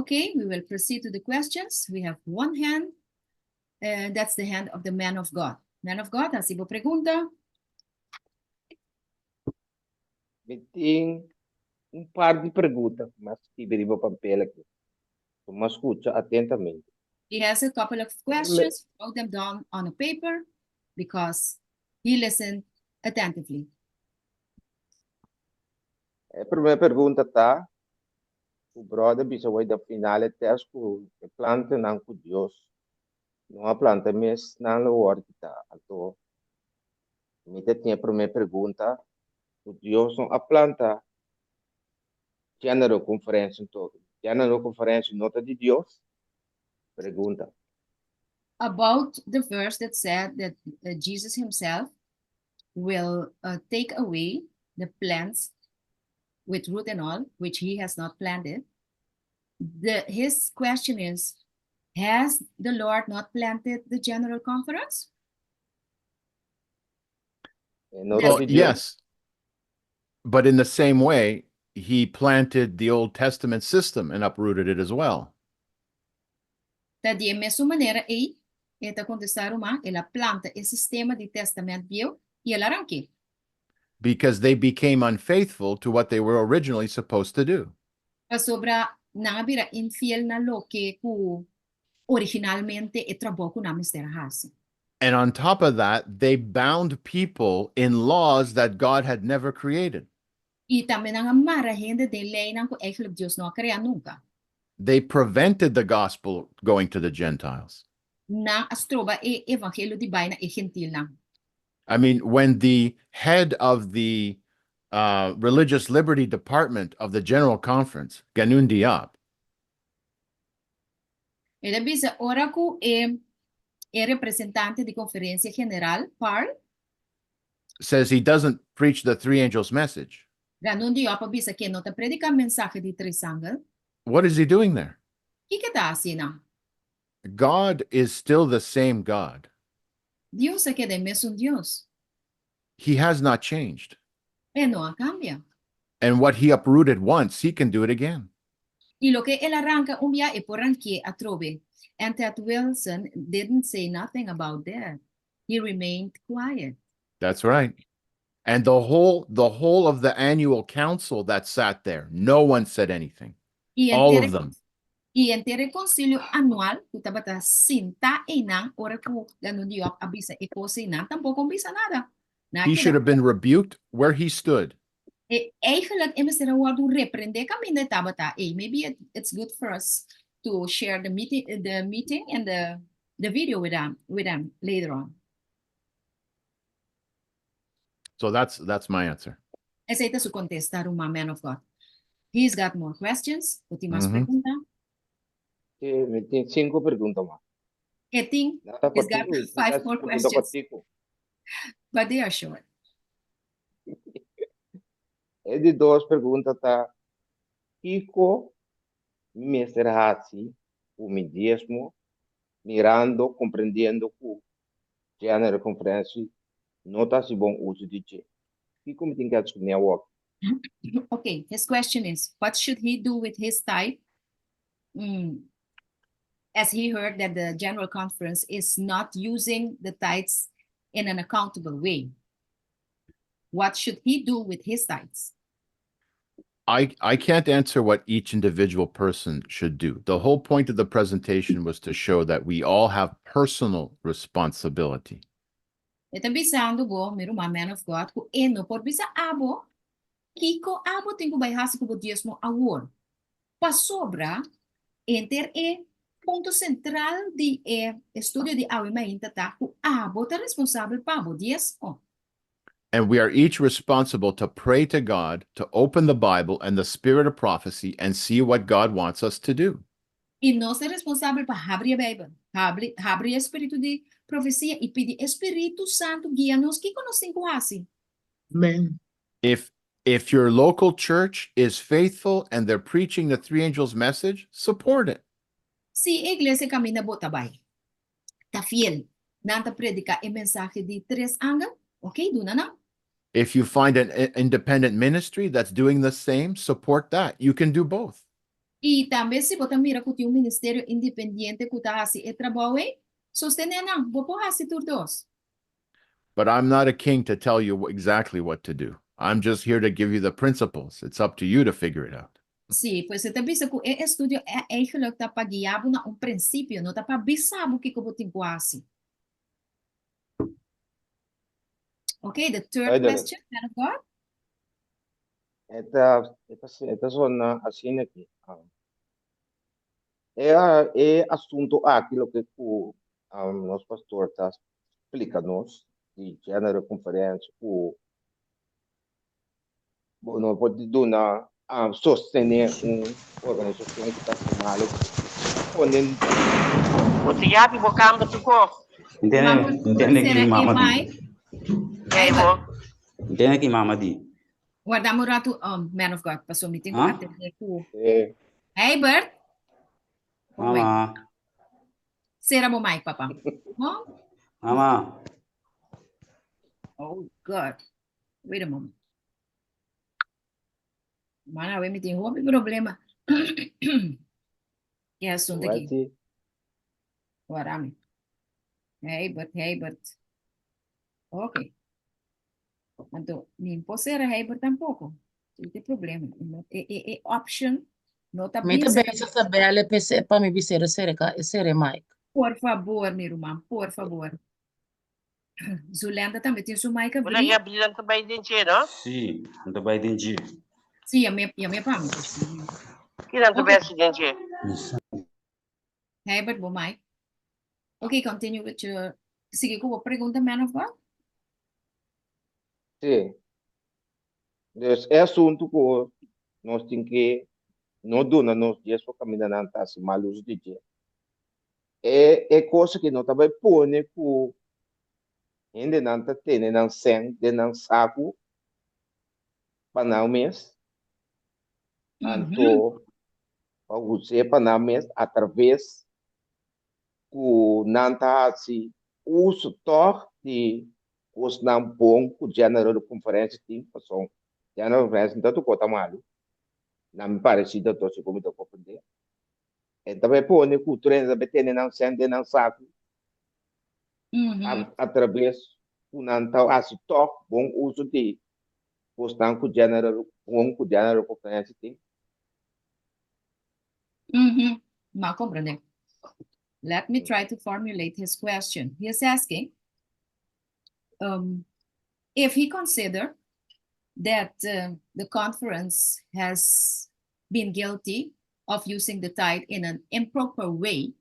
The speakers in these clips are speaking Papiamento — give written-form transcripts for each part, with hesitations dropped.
Okay, we will proceed to the questions. We have one hand, and that's the hand of the man of God. Man of God, hasi bo pregunta. Mi tin un par di pregunta ku mi a skibi riba papel aki. Ku mi a skucha atentamente. He has a couple of questions, wrote them down on a paper because he listened attentively. E promé pregunta ta ku brother bisa wei den final e tèst ku e plantanan ku Dios no a planta mes nan lo wòrdu kitá. Anto mi ta tin e promé pregunta ku Dios no a planta General Conference anto General Conference no ta di Dios? Pregunta. About the verse that said that Jesus himself will take away the plants with root and all, which he has not planted. His question is, has the Lord not planted the General Conference? No ta Well, di Dios? yes. But in the same way, he planted the Old Testament system and uprooted it as well. Ta di e mesun manera ei, e ta kontestá ruman, el a planta e sistema di Tèstamènt Bieu i el a rank'é. Because they became unfaithful to what they were originally supposed to do. Pasobra nan a bira infiel na loke ku originalmente e trabou ku nan mester a hasi. And on top of that, they bound people in laws that God had never created. I tambe nan a mara hende den leinan ku eigenlijk Dios no a krea nunka. They prevented the gospel going to the Gentiles. Nan a stroba e evangelio di bai na e gentilnan. I mean, when the head of the Religious Liberty Department of the General Conference, Ganoune Diop, E ta bisa ora ku e e representante di Konferensia General, Parl, says he doesn't preach the three angels message. Ganoune Diop a bisa ku e no ta prediká mensahe di tres angel. What is he doing there? Kiko e ta hasi einan? God is still the same God. Dios a keda e mesun Dios. He has not changed. E no a kambia. And what he uprooted once, he can do it again. I loke el a ranka un bia, e por rank'é atrobe. And Ted Wilson didn't say nothing about that. He remained quiet. That's right. And the whole of the annual council that sat there, no one said anything. I All henter of them. I henter e konsilio anual ku tabata sintá einan ora ku Ganoune Diop a bisa e kos einan tampoko a bisa nada. Nan a He keda should have been rebuked where he stood. E eigenlijk e mester a wòrdu reprendé kaminda e tabata ei. Maybe it's good for us to share the meeting and the video with them later on. So that's my answer. Esei ta su kontesta, ruman, man of God. He's got more questions. Bo tin mas pregunta? Si, mi tin sinku pregunta mas. E tin, Nada. he's got five more questions, Kòrtiku. But they are short. E di dos pregunta ta kiko mester hasi ku mi diesmo mirando, komprendiendo ku General Conference no ta hasi bon uso di dje. Kiko mi tin ku hasi ku mi awor? Okay, his question is, what should he do with his tithe? As he heard that the General Conference is not using the tithes in an accountable way. What should he do with his tithes? I can't answer what each individual person should do. The whole point of the presentation was to show that we all have personal responsibility. E ta bisando bo, mi ruman, man of God, ku e no por bisa abo, kiko abo tin ku bai hasi ku bo diesmo awor. Pasobra, henter e punto sentral di e estudio di awe mainta ta ku abo ta responsabel pa bo diesmo. And we are each responsible to pray to God, to open the Bible and the spirit of prophecy and see what God wants us to do. I nos ta responsabel pa habri e Beibel, habri, habri e spiritu di profesia i pidi Spiritu Santu guia nos kiko nos tin ku hasi. Amen. If your local church is faithful and they're preaching the three angels message, support it. Si e iglesia kaminda bo ta bai, ta fiel, nan ta prediká e mensahe di tres angel, ok, duna nan. If you find an independent ministry that's doing the same, support that. You can do both. I tambe si bo ta mira ku tin un ministerio independiente ku ta hasi e trabou ei, sostené nan. Bo por hasi tur dos. But I'm not a king to tell you exactly what to do. I'm just here to give you the principles. It's up to you to figure it out. Sí, pues e ta bisa ku e estudio e eigenlijk ta pa guia bo na un prinsipio, no ta pa bisa bo kiko bo tin ku hasi. Okay, the third Duidelijk. Question, man of God. E ta zona asina aki. Ah. E asuntu aki, loke ku nos pastor ta splika nos, di General Conference, ku bo no por duna sostené un organisashon ku ta malu. Pone Você já viu o tu corpo? Entende? Entende Será que mama que di. Ei, bo. Entende que mama di. Warda un ratu, man of God, paso mi tin ku Ah? atendé ku. Hey, Bert. Oh, wait. Mama, Sera bo mic, papa. Huh? Mama. Oh, God. Wait a moment. Mana, mi tin hopi problema. Ki asuntu aki? Wati, Warda mi. Hey, but, hey, but. Ok. Anto, ni por sera hey, but tampoko. Tin problema. E option no ta Mi bin tambe sa bel e pa mi bis'é sera ka sera mic. Por fabor, mi ruman, por fabor. Zulenda tambe tin su mic Wala abrí. ya bilang também dente, no? Sí, anto bai den dje. Sí, yam'é pa mi. Ki nan Ok. também dente. Herbert, bo mic. Okay, continue with your. Sigui ku bo pregunta, man of God. Sí. Dus e asuntu ku nos tin ku no duna nos diesmo kaminda nan ta hasi mal uso di dje. E kos ku no ta bai pone ku hendenan ta tene nan sèn den nan saku pa nan mes. Anto pa usa pa nan mes atraves ku nan ta hasi uso toch di kosnan bon ku General Conference tin, paso General Conference no ta tur kos ta malu. Na mi paresido to segun mi ta komprendé. E ta bai pone ku tur hende ta bai tene nan sèn den nan saku atraves ku nan ta hasi toch bon uso di kosnan ku General bon ku General Conference tin. M'a komprendé. Let me try to formulate his question. He is asking if he consider that the conference has been guilty of using the tithe in an improper way,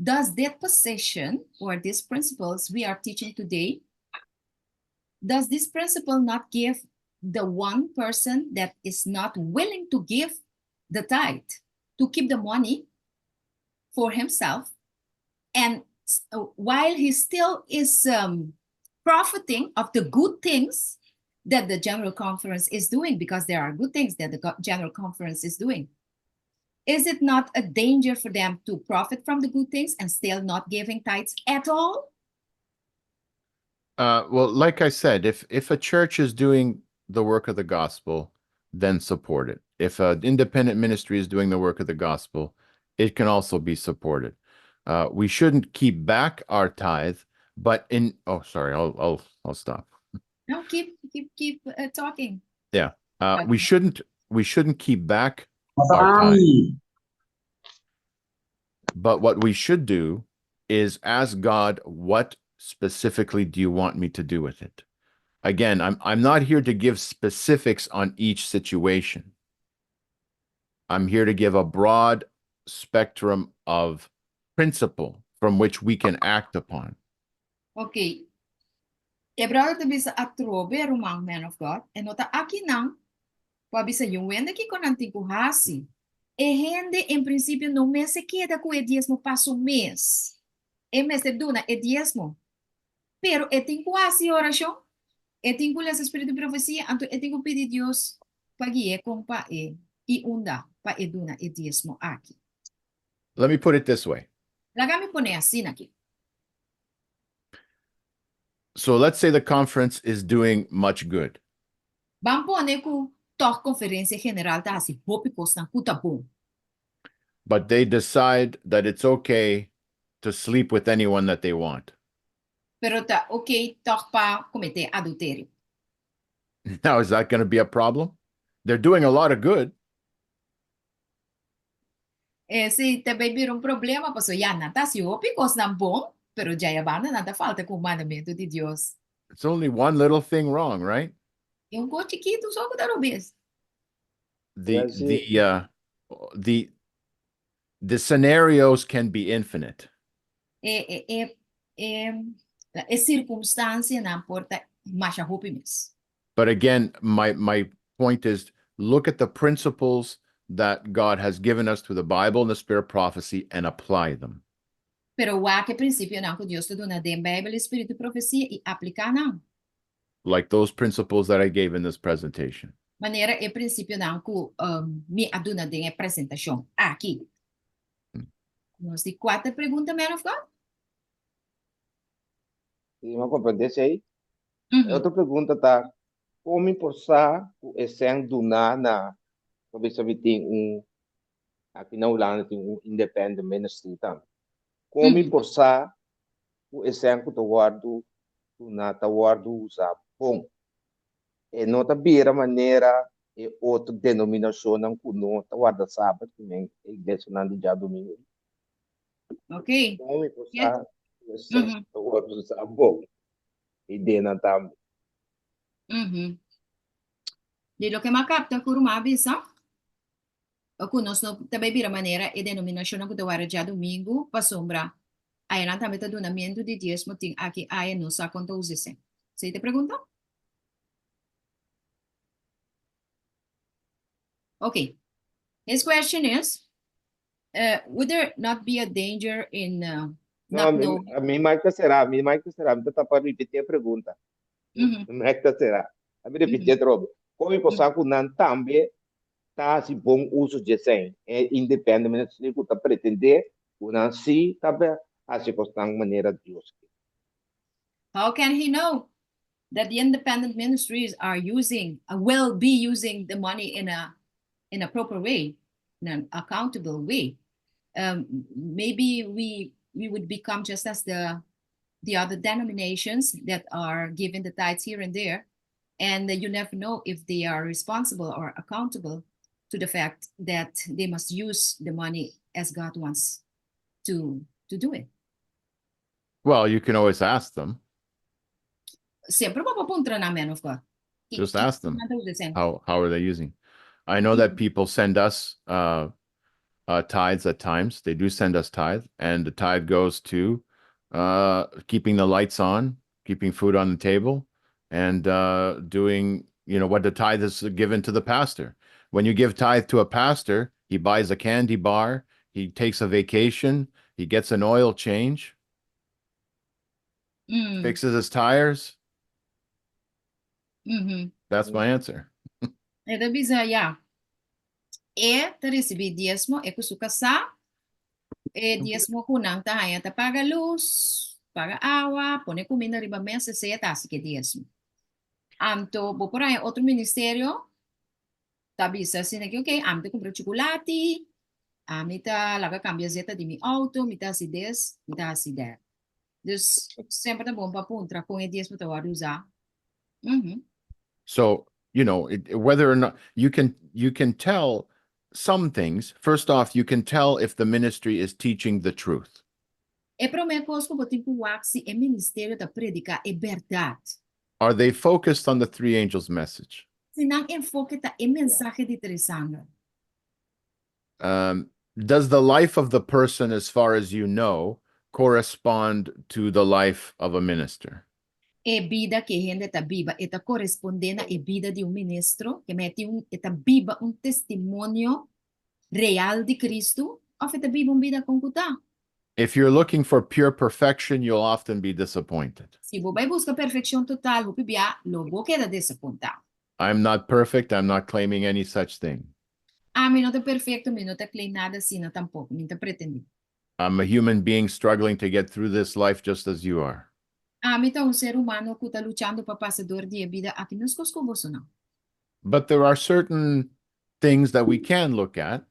does that position or these principles we are teaching today, does this principle not give the one person that is not willing to give the tithe to keep the money for himself and while he still is profiting of the good things that the General Conference is doing, because there are good things that the General Conference is doing, is it not a danger for them to profit from the good things and still not giving tithes at all? Well, like I said, if a church is doing the work of the gospel, then support it. If an independent ministry is doing the work of the gospel, it can also be supported. We shouldn't keep back our tithe, but in, oh, sorry, I'll stop. No, keep talking. We shouldn't keep back our tithe. But what we should do is ask God, "What specifically do you want me to do with it?" Again, I'm not here to give specifics on each situation. I'm here to give a broad spectrum of principle from which we can act upon. Ok. E brother ta bisa atrobe, ruman, man of God. E no ta akinan pa bisa yung hende kiko nan tin ku hasi. E hende en prinsipio no mester keda ku e diesmo pa su mes. E mester duna e diesmo. Pero e tin ku hasi orashon. E tin ku lesa Spiritu di Profesia, anto e tin ku pidi Dios pa gui'é kon pa e i unda pa e duna e diesmo aki. Let me put it this way. Laga mi pone asina aki. So let's say the conference is doing much good. Ban pone ku toch Konferensia General ta hasi hopi kosnan ku ta bon. But they decide that it's okay to sleep with anyone that they want. Pero ta ok tòg pa kometé adulterio. Now, is that going to be a problem? They're doing a lot of good. Esei ta bai bira un problema, paso ya nan ta hasi hopi kosnan bon, pero djaya banda nan ta falta ku mandamentu di Dios. It's only one little thing wrong, right? E un kos chikitu so ku ta robes. The Well, the scenarios can be infinite. E e e e e sirkunstansianan por ta masha hopi mes. But again, my point is, look at the principles that God has given us through the Bible and the Spirit of prophecy and apply them. Pero wak e prinsipionan ku Dios ta duna den Beibel i Spiritu Profesia i apliká nan. Like those principles that I gave in this presentation. Manera e prinsipionan ku mi a duna den e presentashon aki. Nos di kuater pregunta, man of God? Si, mi a komprendé esei. E otro pregunta ta, kon mi por sa ku e sèn duná na, bo bisa mi tin un, aki na Hulanda tin un independent ministry tambe. Kon mi por sa ku e sèn ku ta wòrdu duná ta wòrdu usá bon? E no ta bira manera e otro denominashonnan ku no ta warda sabat ku men e iglesianan di djadumingu. Kon mi por sa ku e sèn ta wòrdu usá bon? Ideanan tambe. Di loke mi a kapta ku ruman a bisa, ku nos no ta bai bira manera e denominashonnan ku ta wòrdu djadumingu, pasobra ayanan tambe ta dunamentu di diesmo tin aki aya no sa kon ta usa esei. Esei ta e pregunta? Ok. His question is, would there not be a danger in No, not mi, knowing? Mi mic ta será, mi mic ta será. Mi ta pa repetí e pregunta. Mi mic ta será. Mi repetí atrobe. Kon mi por sa ku nan tambe ta hasi bon uso dje sèn? E independent ministry ku ta pretendé ku nan sí ta hasi kosnan manera Dios ke. How can he know that the independent ministries are using, will be using the money in a proper way, in an accountable way? Maybe we would become just as the other denominations that are giving the tithes here and there, and you never know if they are responsible or accountable to the fact that they must use the money as God wants to do it. Well, you can always ask them. Semper bo por puntra nan, man of God. Just ask them. How are they using? I know that people send us tithes at times. They do send us tithe, and the tithe goes to keeping the lights on, keeping food on the table, and doing what the tithe is given to the pastor. When you give tithe to a pastor, he buys a candy bar, he takes a vacation, he gets an oil change, fixes his tires. That's my answer. E ta bisa ya. E ta risibí diesmo, e ku su kasá, e diesmo ku nan ta haña ta paga lus, paga awa, pone kuminda riba mesa, esei ta hasi ku e diesmo. Anto, bo por haña otro ministerio, ta bisa asina ku ok, ami ta kumpra chukulati, ami ta laga kambia zeta di mi outo, mi ta hasi this, mi ta hasi that. Dus semper ta bon pa puntra kon e diesmo ta wòrdu usá. So, whether or not you can tell some things. First off, you can tell if the ministry is teaching the truth. E promé kos ku bo tin ku wak si e ministerio ta prediká e bèrdat. Are they focused on the three angels' message? Si nan enfoke ta e mensahe di tres angel. Does the life of the person, as far as you know, correspond to the life of a minister? E bida ku hende ta biba, e ta korespondé na e bida di un ministro, ku e ta biba un testimonio real di Kristu, òf e ta biba un bida kon ku ta. If you're looking for pure perfection, you'll often be disappointed. Si bo bai buska perfekshon total, hopi bia, lo bo keda desapuntá. I'm not perfect. I'm not claiming any such thing. Ami no ta perfekto, mi no ta claim nada asina tampoko, mi no ta pretendé. I'm a human being struggling to get through this life just as you are. Ami ta un ser humano ku ta luchando pa pasa dor di e bida aki meskos ku boso. But there are certain things that we can look at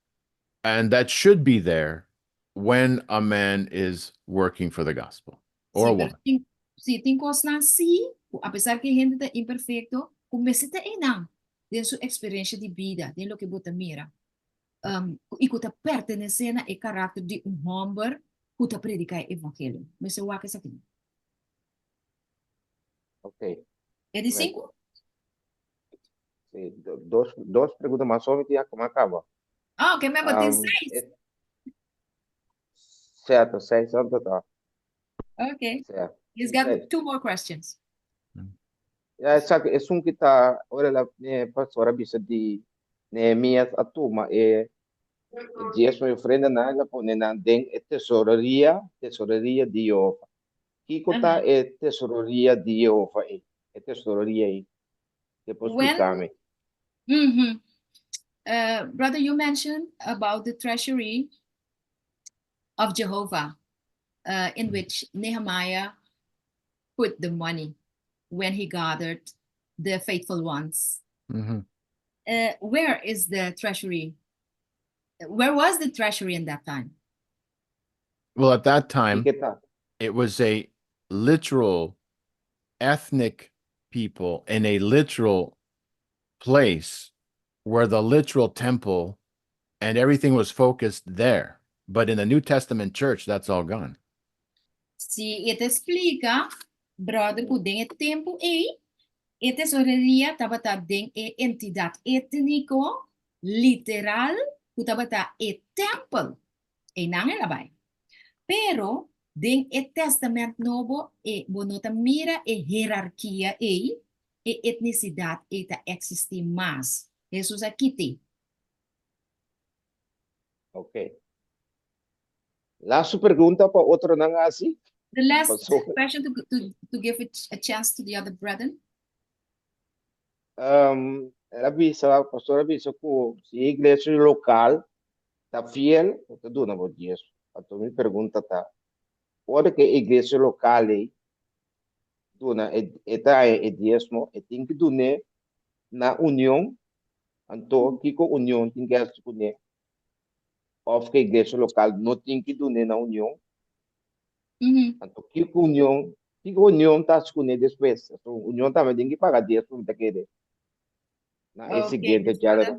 And that should be there when a man is working for the gospel or a Si, pero woman. tin, si, tin kosnan si, ku apesar ku hende ta imperfekto, ku mester ta einan den su eksperensia di bida, den loke bo ta mira. I ku ta pertenesé na e karakter di un hòmber ku ta prediká e evangelio. Mester wak esaki. Ok. E di sinku? Si, dos pregunta mas so mi tin a kaba. Ah, ok, mi tin seis. Sierto, seis en total. Okay. Sierto. He's got two more questions. Ja, exacto. Esun ku ta, ora la pastora bisa di Nehemias a tuma e diesmo i ofrenda nan el a pone nan den e tesoreria di Jehova. Kiko ta e tesoreria di Jehova ei? E tesoreria ei. Despues splika. Brother, you mentioned about the treasury of Jehovah, in which Nehemiah put the money when he gathered the faithful ones. Where is the treasury? Where was the treasury in that time? Well, at that time, Kiko ta? It was a literal ethnic people in a literal place where the literal temple and everything was focused there. But in the New Testament church, that's all gone. Si, e ta splika, brother, ku den e tempu ei, e tesoreria tabata den e entidat étniko, literal, ku tabata e tempel. Einan el a bai. Pero, den e Tèstamènt Nobo, e bo no ta mira e hierarkia ei, e etnisidat ei ta eksistí mas. Hesus a kit'é. Ok. Last pregunta pa otronan hasi. The last Pasó. Question to give a chance to the other brethren. El a bisa, pastor a bisa ku si iglesia lokal ta fiel, ta duna bo diesmo. Anto mi pregunta ta, ora ku iglesia lokal ei duna e ta e diesmo, e tin ku duna na union, anto kiko union tin ku hasi kuné? Òf ku iglesia lokal no tin ku duna na union, anto kiko union ta hasi kuné despues? Anto union tambe tin ku paga diesmo, ta kere. Na e siguiente this ya Esa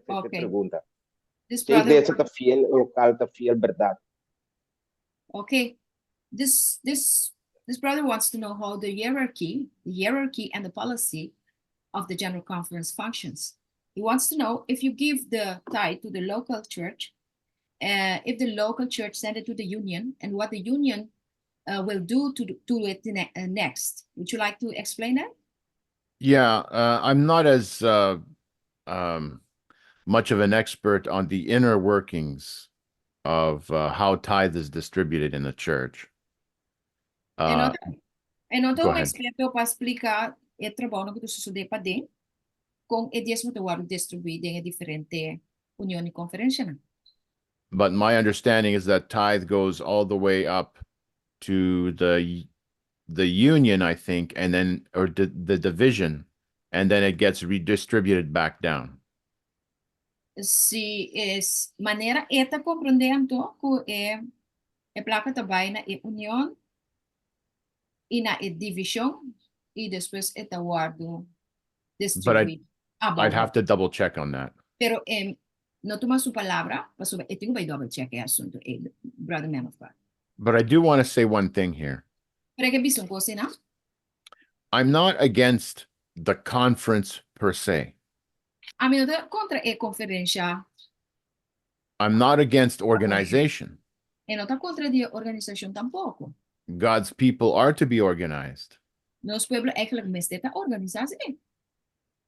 ta e pregunta. This Si brother iglesia ta fiel, lokal ta fiel, berdat. Okay. This brother wants to know how the hierarchy and the policy of the General Conference functions. He wants to know if you give the tithe to the local church, if the local church send it to the union, and what the union will do to it next. Would you like to explain that? Yeah, I'm not as much of an expert on the inner workings of how tithe is distributed in the church. E no ta Go un ahead. Eksperto pa splika e trabou ku ta sosodé paden, kon e diesmo ta wòrdu distribuí den diferente union i konferensia. But my understanding is that tithe goes all the way up to the union, I think, and then or the division, and then it gets redistributed back down. Si e manera e ta komprondiendo ku e plaka ta bai na e union i na e divishon i despues e ta wòrdu distribuí. Ah, I'd bon. Have to double check on that. Pero no tuma su palabra, pasobra e tin ku bai double check e asuntu, brother man of God. But I do want to say one thing here. Pero e ke bisa un kos, no? I'm not against the conference per se. Ami no ta kontra e konferensia. I'm not against organization. E no ta kontra di organisashon tampoko. God's people are to be organized. Nos pueblo eigenlijk mester ta organisá.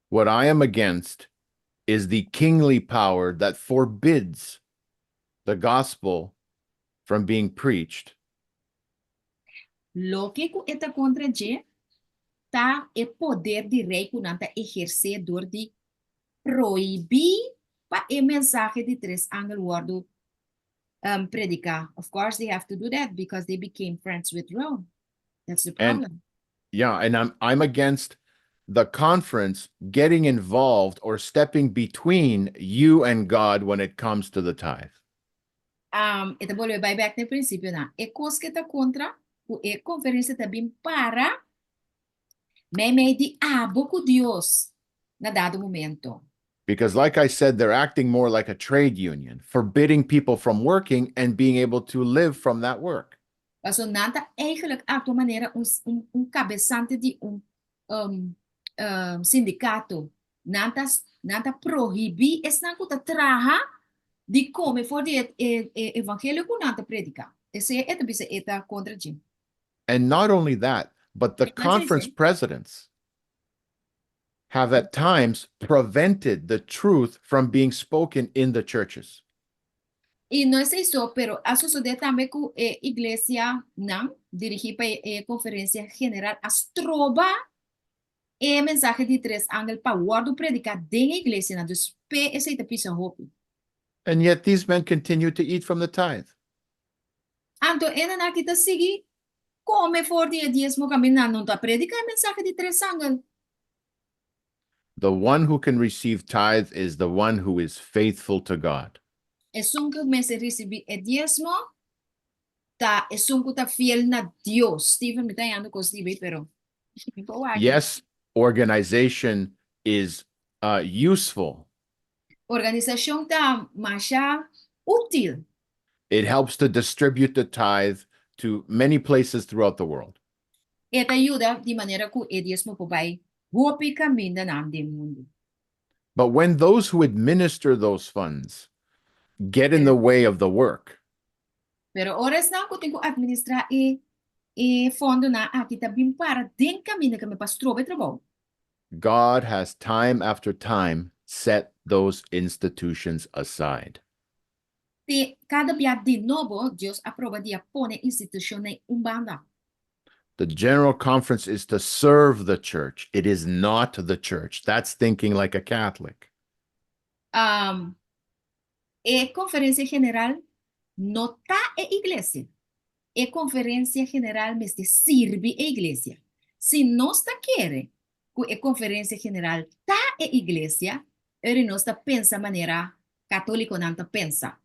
What I am against is the kingly power that forbids the gospel from being preached. Loke ku e ta kontra dje ta e poder di rei ku nan ta ehersé dor di prohibí pa e mensahe di tres angel wòrdu prediká. Of course, they have to do that because they became friends with Rome. That's the problem. Yeah, and I'm against the conference getting involved or stepping between you and God when it comes to the tithe. E ta bolbe bai bèk na e prinsipionan. E kos ku e ta kontra ku e konferensia ta bin para meimei di abo ku Dios na dado momento. Because, like I said, they're acting more like a trade union, forbidding people from working and being able to live from that work. Paso nan ta eigenlijk aktua manera un kabesante di un sindikato. Nan ta prohibí esnan ku ta traha di kome for di e evangelio ku nan ta prediká. Esei e ta bisa e ta kontra dje. And not only that, but the Imagine conference presidents have at times prevented the truth from being spoken in the churches. I no ta esei, pero a sosodé tambe ku e iglesianan, dirigí pa e konferensia general, a stroba e mensahe di tres angel pa wòrdu prediká den iglesianan. Dus p'e esei ta pisa hopi. And yet these men continue to eat from the tithe. Anto e hendenan aki ta sigui kome for di e diesmo kaminda nan no ta prediká e mensahe di tres angel. The one who can receive tithe is the one who is faithful to God. Esun ku mester risibí e diesmo, ta esun ku ta fiel na Dios. Steven, mi ta yendo ku Steve, pero Yes, organization is useful. Organisashon ta masha útil. It helps to distribute the tithe to many places throughout the world. E ta yuda di manera ku e diesmo por bai hopi kamindanan den mundu. But when those who administer those funds get in the way of the work, Pero ora esnan ku tin ku administrá e fondonan aki ta bin para den kaminda ku pa stroba e trabou. God has time after time set those institutions aside. Te kada bia di nobo, Dios a proba di pone institushonnan un banda. The General Conference is to serve the church. It is not the church. That's thinking like a Catholic. E konferensia general no ta e iglesia. E konferensia general mester sirbi e iglesia. Si nos ta kere ku e konferensia general ta e iglesia, e nos ta pensa manera katólikonan ta pensa.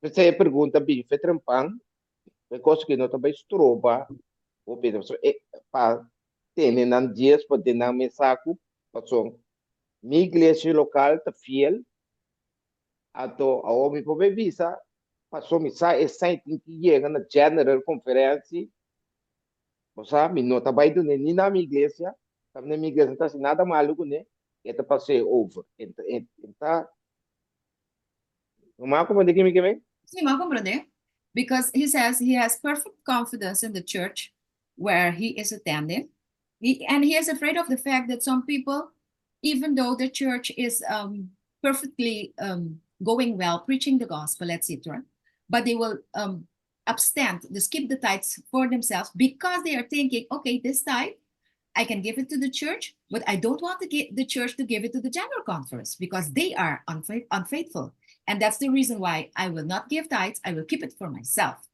Esei pregunta bife trempan, e kos ku no ta bai stroba, o Pedro, so, e, pa tene nan diesmo den nan mes saku, paso mi iglesia lokal ta fiel, anto awor mi por bisa, paso mi sa e sèn tin ku yega na General Conference, osea, mi no ta bai dun'é ni na mi iglesia, tambe mi iglesia no ta hasi nada malu kuné, e ta pas'é over. E ta, M'a komprondé ku mi ke men? Sí, m'a komprondé. Because he says he has perfect confidence in the church where he is attending. And he is afraid of the fact that some people, even though the church is perfectly going well, preaching the gospel, etc., but they will abstain, to skip the tithes for themselves because they are thinking, "Okay, this tithe, I can give it to the church, but I don't want to get the church to give it to the General Conference because they are unfaithful. And that's the reason why I will not give tithes. I will keep it for myself."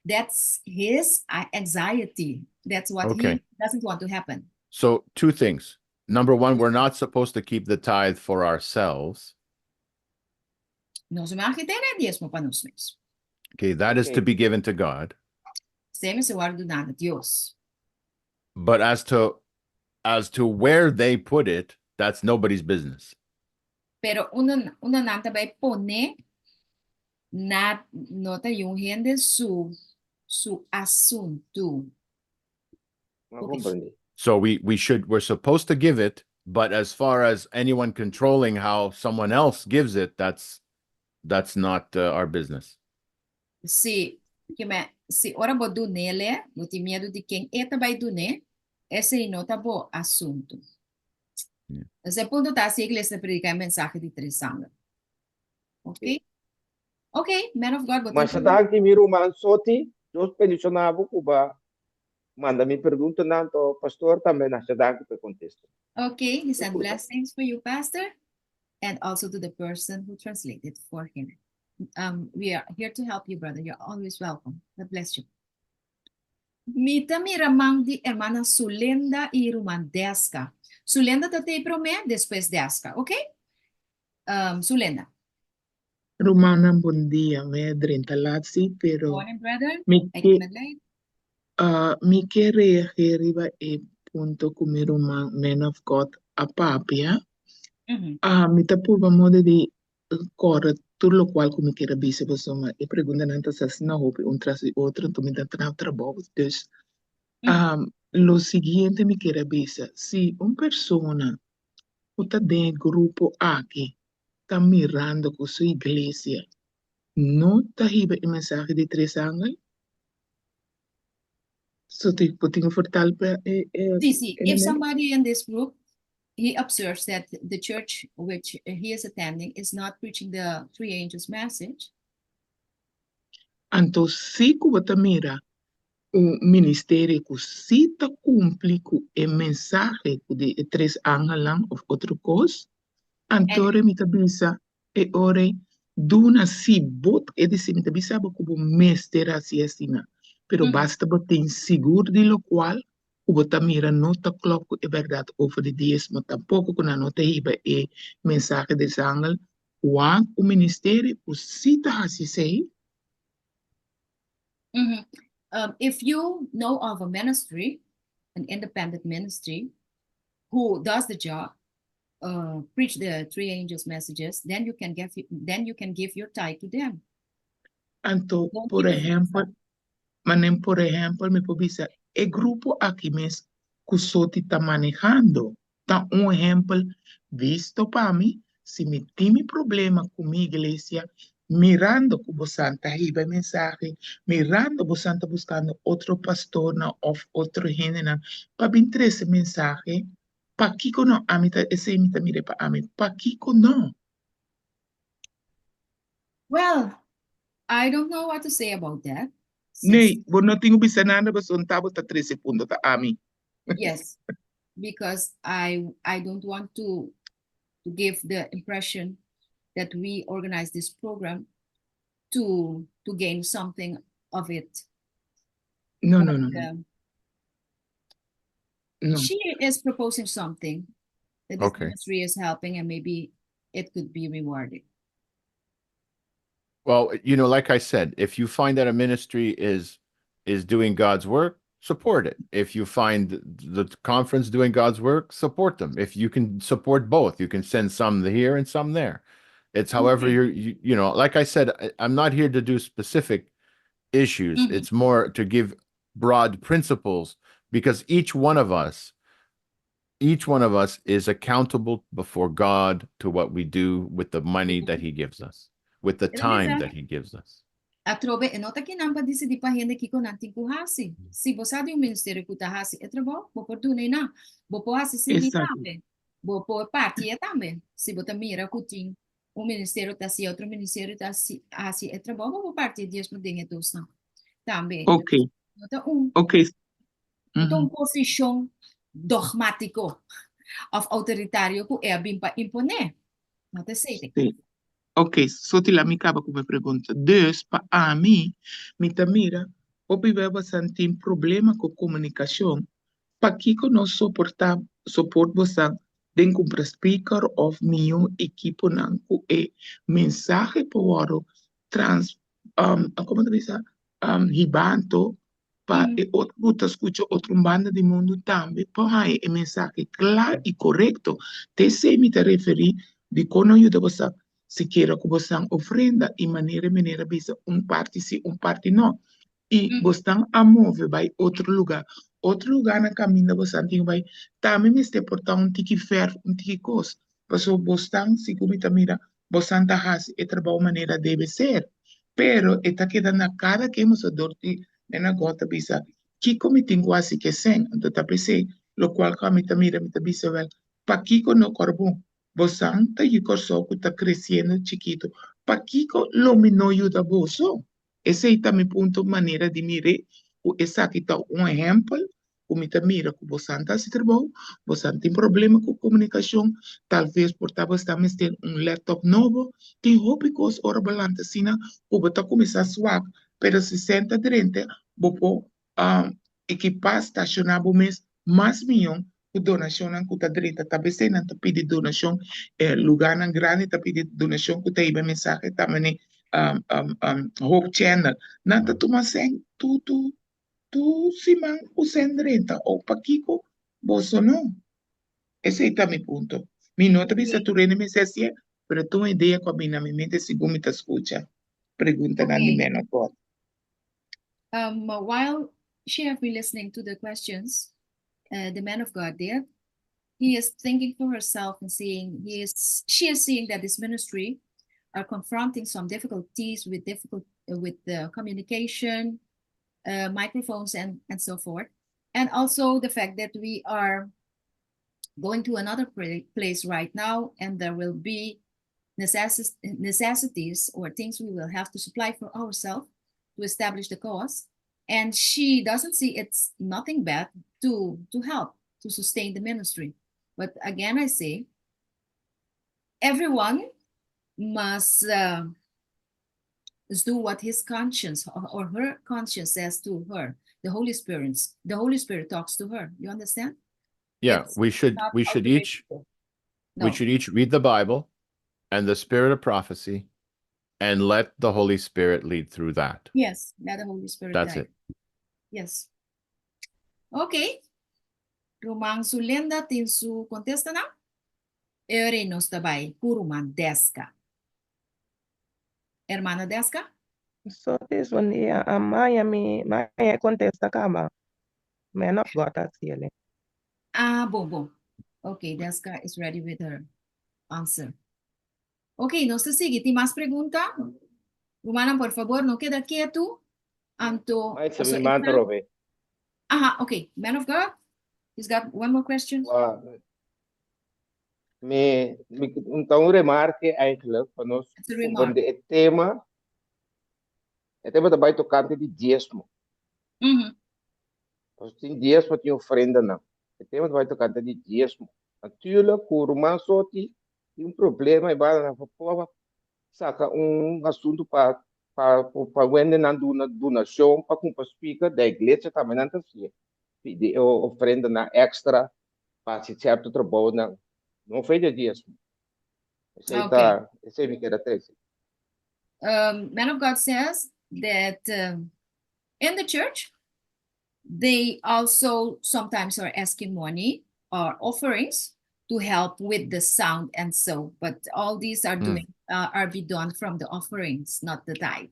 That's his anxiety. That's what he doesn't want to happen. So, two things. Number one, we're not supposed to keep the tithe for ourselves. Nos no mag tene diesmo pa nos mes. Okay, that is to be given to God. Esei mester wòrdu duná na Dios. But as to where they put it, that's nobody's business. Pero unda nan ta bai pone na no ta niun hende su asuntu. M'a komprondé. So we're supposed to give it, but as far as anyone controlling how someone else gives it, that's not our business. Si, ke men, si ora bo dun'é, bo tin miedu di ken e ta bai dun'é, esei no ta bo asuntu. E punto ta si iglesia prediká e mensahe di tres angel. Ok? Ok, man of God, Mas danki, mi ruman Soti, Dios bendishoná bo ku b'a manda mi preguntanan, anto pastor tambe masha danki pa kontestá. Okay, he sent blessings for you, Pastor, and also to the person who translated for him. We are here to help you, brother. You're always welcome. God bless you. Mi ta mira man di hermana Sulenda i ruman Deska. Sulenda ta tei promé, despues Deska, ok? Um, Sulenda. Rumannan, bon dia. Mi a drenta laat sí, pero Morning, brother. mi I ke came late. mi ke reagir riba e punto ku mi ruman Man of God a papia. Mi ta purba modo di kòrda tur lokual ku mi kier a bisa pasobra e preguntanan ta sa asina hopi un tras di otro, anto mi ta traha trabou. Dus, lo siguiente mi kier a bisa, si un persona ku ta den e grupo aki ta mirando ku su iglesia no ta hiba e mensahe di tres angel, so ti bo tin ku vertal pa e e Sí, sí. e If meneer? somebody in this group, he observes that the church which he is attending is not preaching the three angels message. Anto si ku bo ta mira un ministerio ku si ta kumpli ku e mensahe ku di e tres angelnan òf otro kos, anto And mi ta bisa e ora ei, duna si bo, e disi mi ta bisa bo ku bo mester hasi asina, pero basta bo tin sigur di lokual ku bo ta mira no ta klòp ku e bèrdat over di diesmo, tampoko ku nan no ta hiba e mensahe di es angel, wak un ministerio ku si ta hasi esei. If you know of a ministry, an independent ministry, who does the job, preach the three angels messages, then you can give then you can give your tithe to them. Anto, Don't por keep it for ehèmpel, yourself. manen por ehèmpel mi por bisa e grupo aki mes ku Soti ta manehando ta un ehèmpel bisto pa mi, si mi tin mi problema ku mi iglesia, mirando ku bosan ta hiba e mensahe, mirando bosan ta buskando otro pastornan òf otro hendenan pa bin trese mensahe, pakiko no? Ami ta esei mi ta mira pa ami, pakiko no? Well, I don't know what to say about that. Since Nee, bo no tin ku bisa nada pasobra ta bo ta trese punto ta ami. Yes, because I don't want to give the impression that we organize this program to gain something of it. No, But no, no, no. No. she is proposing something that this ministry is helping and maybe it could be rewarded. Well, like I said, if you find that a ministry is doing God's work, support it. If you find the conference doing God's work, support them. If you can support both, you can send some here and some there. It's however you're, like I said, I'm not here to do specific issues. It's more to give broad principles because each one of us is accountable before God to what we do with the money that he gives us, with the time that he gives us. Atrobe, e no ta akinan pa disidí pa hende kiko nan tin ku hasi. Si bo sa di un ministerio ku ta hasi e trabou, bo por duna einan. Bo por hasi sigui tambe. Bo por parti e tambe. Si bo ta mira ku tin un ministerio ta hasi, otro ministerio ta hasi, hasi e trabou, bo por parti e diesmo den e dosnan tambe. No ta un no ta un posishon dogmátiko òf outoritario ku e a bin pa imponé. No ta esei. Sí. Ok, so tila mi kaba ku mi pregunta. Dus, pa ami, mi ta mira, hopi bia bosan tin problema ku komunikashon. Pakiko no soportá, soport bosan den kumpra speaker òf mihó ekiponan ku e mensahe por wòrdu trans, komo ta bisa, hibá anto pa e otro ku ta skucha otro banda di mundu tambe por haña e mensahe kla i korekto. Ta esei mi ta referí dikon no yuda bosan sikiera ku bosan ofrenda i manera e manera bisa un parti si un parti no. I bosnan a move bai otro lugá. Otro lugánan kaminda bosan tin ku bai tambe mester por ta un tiki fèrf, un tiki kos. Pasobra bosnan, segun mi ta mira, bosan ta hasi e trabou manera debe ser. Pero e ta keda na kada ken boso dor di mena God ta bisa, Kiko mi tin ku hasi ku esei? Anto ta p'esei, lokual ku ami ta mira, mi ta bisa, Wèl, pakiko no kòr bon? Bosan ta yu Kòrsou ku ta kresiendo chikitu, pakiko lo mi no yuda boso? Esei ta mi punto manera di mir'é ku esaki ta un ehèmpel ku mi ta mira ku bosan ta hasi trabou, bosan tin problema ku komunikashon, talves por ta bo sta mester un laptop nobo, tin hopi kos ora bo lanta asina ku bo ta kuminsá swak, pero si sèn ta drenta bo por. Ekipá, stashoná bo mes mas mihó ku donashonnan ku ta drenta. Ta besei nan ta pidi donashon, e lugánan grandi ta pidi donashon ku ta hiba e mensahe ta mane Hope Channel. Nan ta tuma sèn tur tur tur siman ku sèn drenta. O pakiko boso no? Esei ta mi punto. Mi no ta bisa tur hende mester hasié, pero ta un idea ku a bini na mi mente segun mi ta skucha preguntanan di Man of God. While she have been listening to the questions, the man of God did, he is thinking for herself and seeing he is she is seeing that this ministry are confronting some difficulties with difficult with the communication, microphones and so forth. And also the fact that we are going to another place right now and there will be necessities or things we will have to supply for ourselves to establish the cause. And she doesn't see it's nothing bad to help to sustain the ministry. But again, I say, everyone must do what his conscience or her conscience says to her. The Holy Spirit talks to her. You understand? Yeah, It's we should not we should each automatic. we No. should each read the Bible and the spirit of prophecy and let the Holy Spirit lead through that. Yes, let the Holy Spirit That's guide. it. Yes. Ok. Ruman Sulenda tin su kontesta nan? Ora nos ta bai ku ruman Deska. Hermana Deska? So this one, yeah, maya mi maya kontesta kaba. Man of God asina. Ah, bon, bon. Ok, Deska is ready with her answer. Ok, nos ta sigui. Tin mas pregunta? Rumannan, por fabor, no keda ketu. Anto, Mas so mi manda, Robe. Aha, okay. Man of God, he's got one more question. Wa- Mi, mi, anto un remarke eigenlijk pa nos It's a remark. komprondé e tema. E tema tambe tokante di diesmo. Nos tin diesmo, tin ofrenda nan. E tema tambe tokante di diesmo. Natuurlijk, ku ruman Soti tin un problema i bai na saka un asuntu pa wende nan duna donashon pa kumpra speaker di iglesia tambe nan ta hasi. Pidi ofrenda nan extra pa hasi sierto trabou nan. No for di diesmo. Esei ta, esei mi ke trese. Man of God says that in the church, they also sometimes are asking money or offerings to help with the sound and so, but all these are doing are be done from the offerings, not the tithe.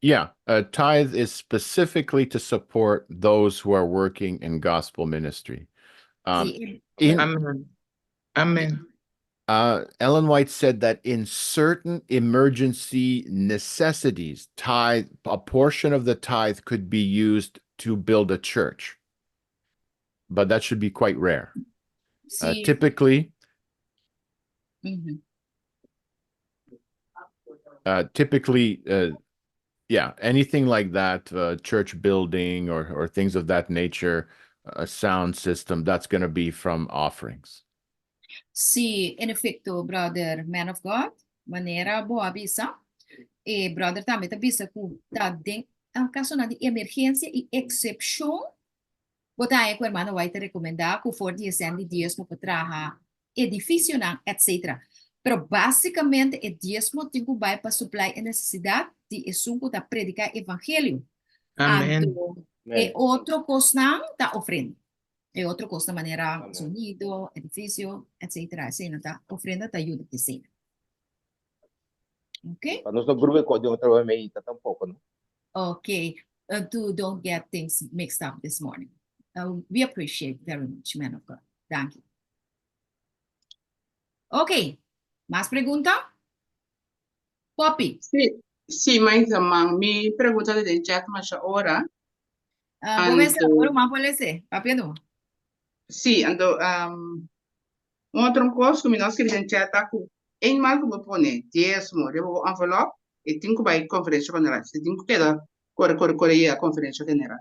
Yeah, a tithe is specifically to support those who are working in gospel ministry. Si, Amen. Amen. Ellen White said that in certain emergency necessities, tithe, a portion of the tithe could be used to build a church. But that should be quite rare. Si, Typically, typically, yeah, anything like that, church building or things of that nature, a sound system, that's going to be from offerings. Si, en efekto, brother, man of God, manera bo a bisa, e brother tambe ta bisa ku ta den kaso nan di emergensia i eksepshon, bo ta ku hermano White ta rekomendá ku for di sèn di diesmo pa traha edifisionan, etc. Pero básikamente e diesmo tin ku bai pa supply e nesesidat di esun ku ta prediká evangelio. Amen. Anto, e otro kosnan ta ofrenda. E otro kos manera Amen. sonido, edifisio, etc. Esei ta ofrenda ta yuda esei. Ok? Pa nos no brua ku otro meita tampoko, no? Okay. To don't get things mixed up this morning. We appreciate very much, man of God. Thank you. Ok. Mas pregunta? Poppy. Si, mas man, mi pregunta den chat mas ora. Bo Anto, ruman por lesa. Papia no. Si, anto, un otro kos ku mi no a skirbi den chat ta ku eenmaal ku bo pone diesmo riba bo envelop, e tin ku bai konferensia general. E tin ku keda kore kore kore yega konferensia general.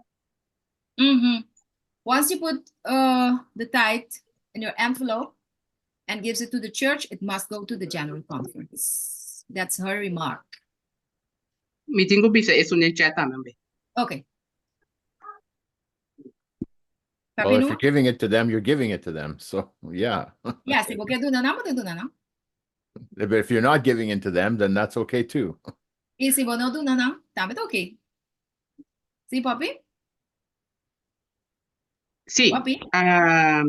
Once you put the tithe in your envelope and gives it to the church, it must go to the general conference. That's her remark. Mi tin ku bisa esei den chat tambe. Okay. Well, if no? you're giving it to them, you're giving it to them. So, yeah. Yeah, si bo ke duna nan, bo ta duna nan. But if you're not giving it to them, then that's okay too. I si bo no duna nan, tambe ta okay. Si, Poppy? Si, Poppy?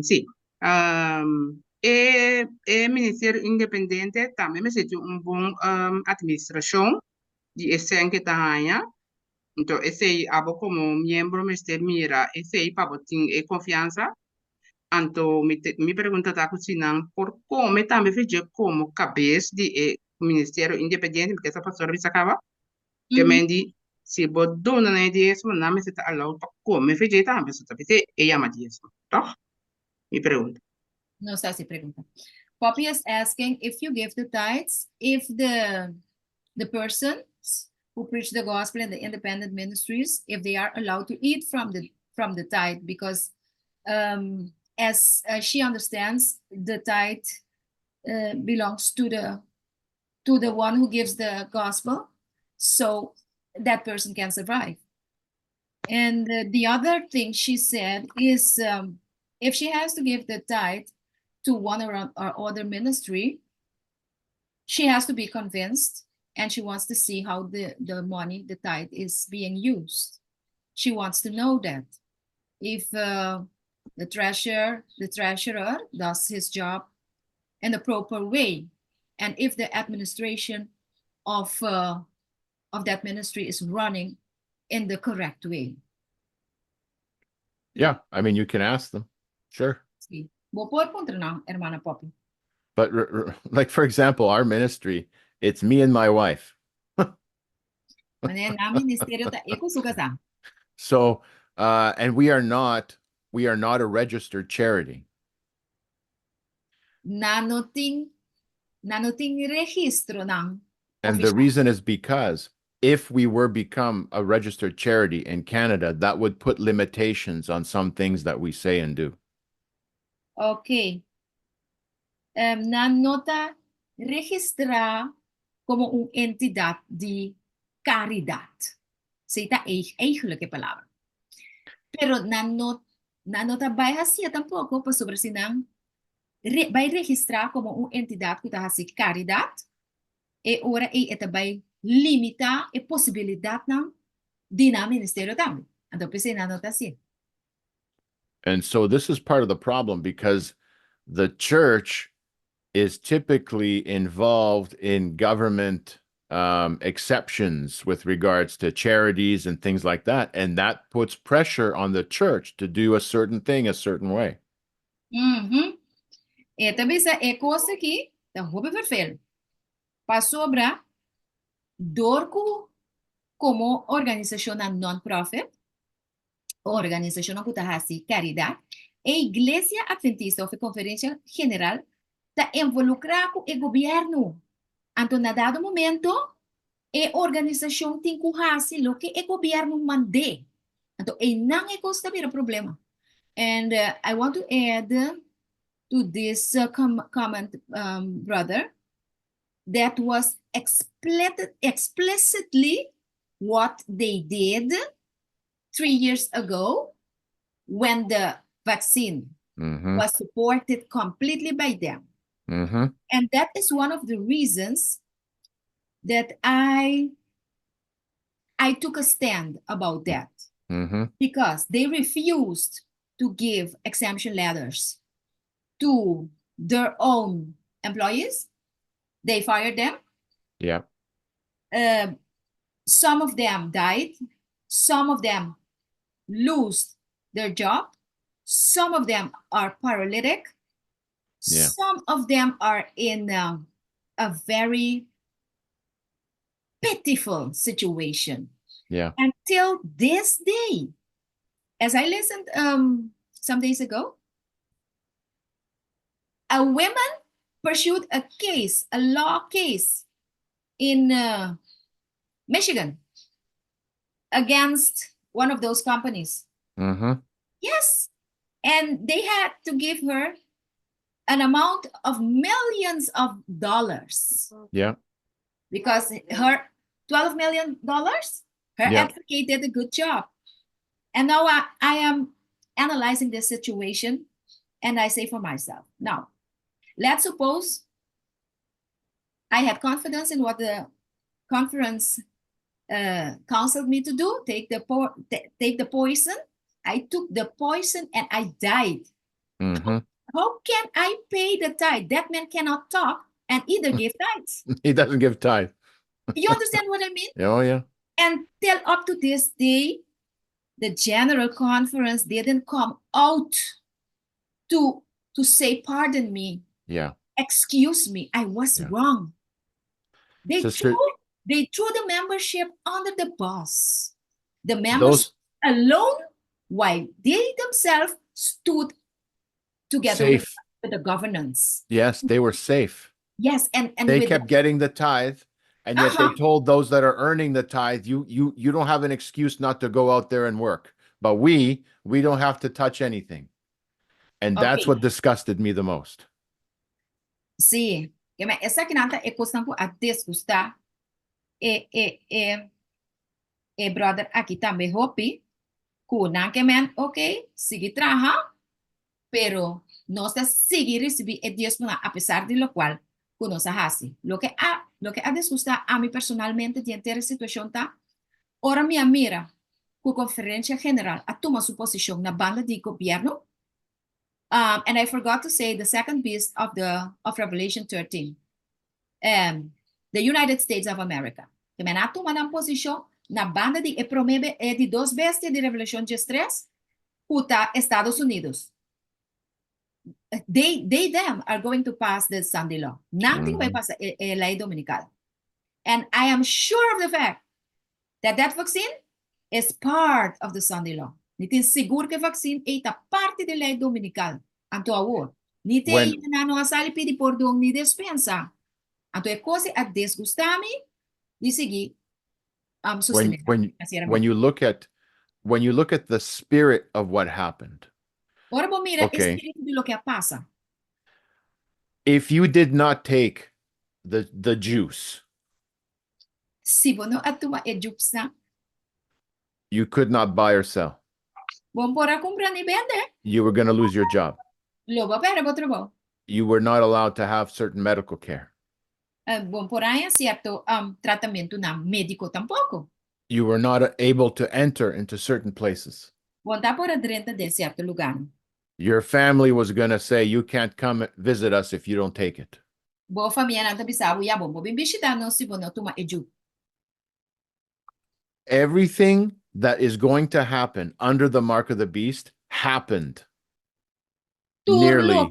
Si. E ministerio independiente tambe mester tin un bon administrashon di e sèn ku ta haña. Anto, esei abo komo miembro mester mira esei pa bo tin e konfiansa. Anto, mi pregunta ta ku si nan por kome tambe for dje komo kabes di e ministerio independiente, porque esa pastor bisa kaba, ke men di, si bo duna nan e diesmo, nan mester ta allowed pa kome for dje tambe, so ta p'esei e yama diesmo, toch? Mi pregunta. No sa si pregunta. Poppy is asking if you give the tithes, if the persons who preach the gospel in the independent ministries, if they are allowed to eat from the tithe, because as she understands, the tithe belongs to the one who gives the gospel, so that person can survive. And the other thing she said is if she has to give the tithe to one or other ministry, she has to be convinced and she wants to see how the money, the tithe, is being used. She wants to know that if the treasurer does his job in the proper way, and if the administration of that ministry is running in the correct way. Yeah, I mean, you can ask them. Sure. Si. Bo por puntra nan, ruman Poppy. But like, for example, our ministry, it's me and my wife. Manera nan ministerio ta e ku su kasá. So, and we are not a registered charity. Nan no tin registro nan. And the Official. Reason is because if we were become a registered charity in Canada, that would put limitations on some things that we say and do. Ok. Nan no ta registrá komo un entidat di karidat. Esei ta eigenlijk e palabra. Pero nan no ta bai hasi tampoko, pasobra si nan bai registrá komo un entidat ku ta hasi karidat, e ora ei e ta bai limitá e posibilidatnan di nan ministerio tambe. Anto, p'esei nan no ta hasi. And so this is part of the problem because the church is typically involved in government exceptions with regards to charities and things like that. And that puts pressure on the church to do a certain thing a certain way. E tambe e kos aki ta hopi vervel. Pasobra dor ku komo organisashon non-profit, organisashon ku ta hasi karidat, e Iglesia Adventista òf Konferensia General ta involukrá ku e gobièrnu. Anto, na dado momento, e organisashon tin ku hasi loke e gobièrnu manda. Anto, einan e kos ta bira problema. And I want to add to this comment, brother, that was explicitly what they did 3 years ago when the vaccine was supported completely by them. And that is one of the reasons that I took a stand about that because they refused to give exemption letters to their own employees. They fired them. Some of them died. Some of them lose their job. Some of them are paralytic. Some of them are in a very pitiful situation. Until this day, as I listened some days ago, a woman pursued a case, a law case in Michigan against one of those companies. Yes. And they had to give her an amount of millions of dollars because her $12 million, her advocate did a good job. And now I am analyzing this situation and I say for myself, now, let's suppose I had confidence in what the conference counseled me to do, take the poison. I took the poison and I died. How can I pay the tithe? That man cannot talk and either give tithes. He doesn't give tithe. You understand what I mean? Oh, yeah. And till up to this day, the General Conference didn't come out to say, "Pardon me, excuse me, I was wrong." They Sister- threw the membership under the bus. The members Those alone, while they themselves stood together safe. with the governance. Yes, they were safe. Yes, and They with kept getting the tithe, and yet they told those that are earning the tithe, you don't have an excuse not to go out there and work. But we don't have to touch anything. And that's what disgusted me the most. Sí, ke men esakinan ta e kosnan ku a disgustá e brother aki tambe hopi, ku nan ke men, ok, sigui traha, pero nos ta sigui risibí e diesmonan apesar di lokual ku nos a hasi. Loke a disgustá ami personalmente den henter e situashon ta, ora mi a mira ku Konferensia General a tuma su posishon na banda di gobièrnu. And I forgot to say the second beast of Revelation 13, the United States of America. Ke men a tuma nan posishon na banda di e promé e di dos bestia di Revelation 13, ku ta Estados Unidos. They them are going to pass the Sunday law. Nan tin bai pasa e lei dominikal. And I am sure of the fact that that vaccine is part of the Sunday law. Mi ta sigur ku e vaccine ta parti di lei dominikal. Anto awor, ni te nan no a sali pidi pordon ni despensa. Anto e kos a disgustá mi di sigui sostené When you look at the spirit of what happened, Ora bo mira e spiritu di loke a pasa. If you did not take the juice, Si bo no a tuma e juice nan, you could not buy or sell. Bo n' por a kumpra ni bende. You were going to lose your job. Lo bo a pèrdè bo trabou. You were not allowed to have certain medical care. Bo n' por a haña sierto tratamentunan médiko tampoko. You were not able to enter into certain places. Bo n' por a drenta den sierto lugá. Your family was going to say, "You can't come visit us if you don't take it." Bo famianan ta bisa bo, "Ya bo n' por bin bishitá nos si bo no tuma e juice." Everything that is going to happen under the mark of the beast happened nearly Tur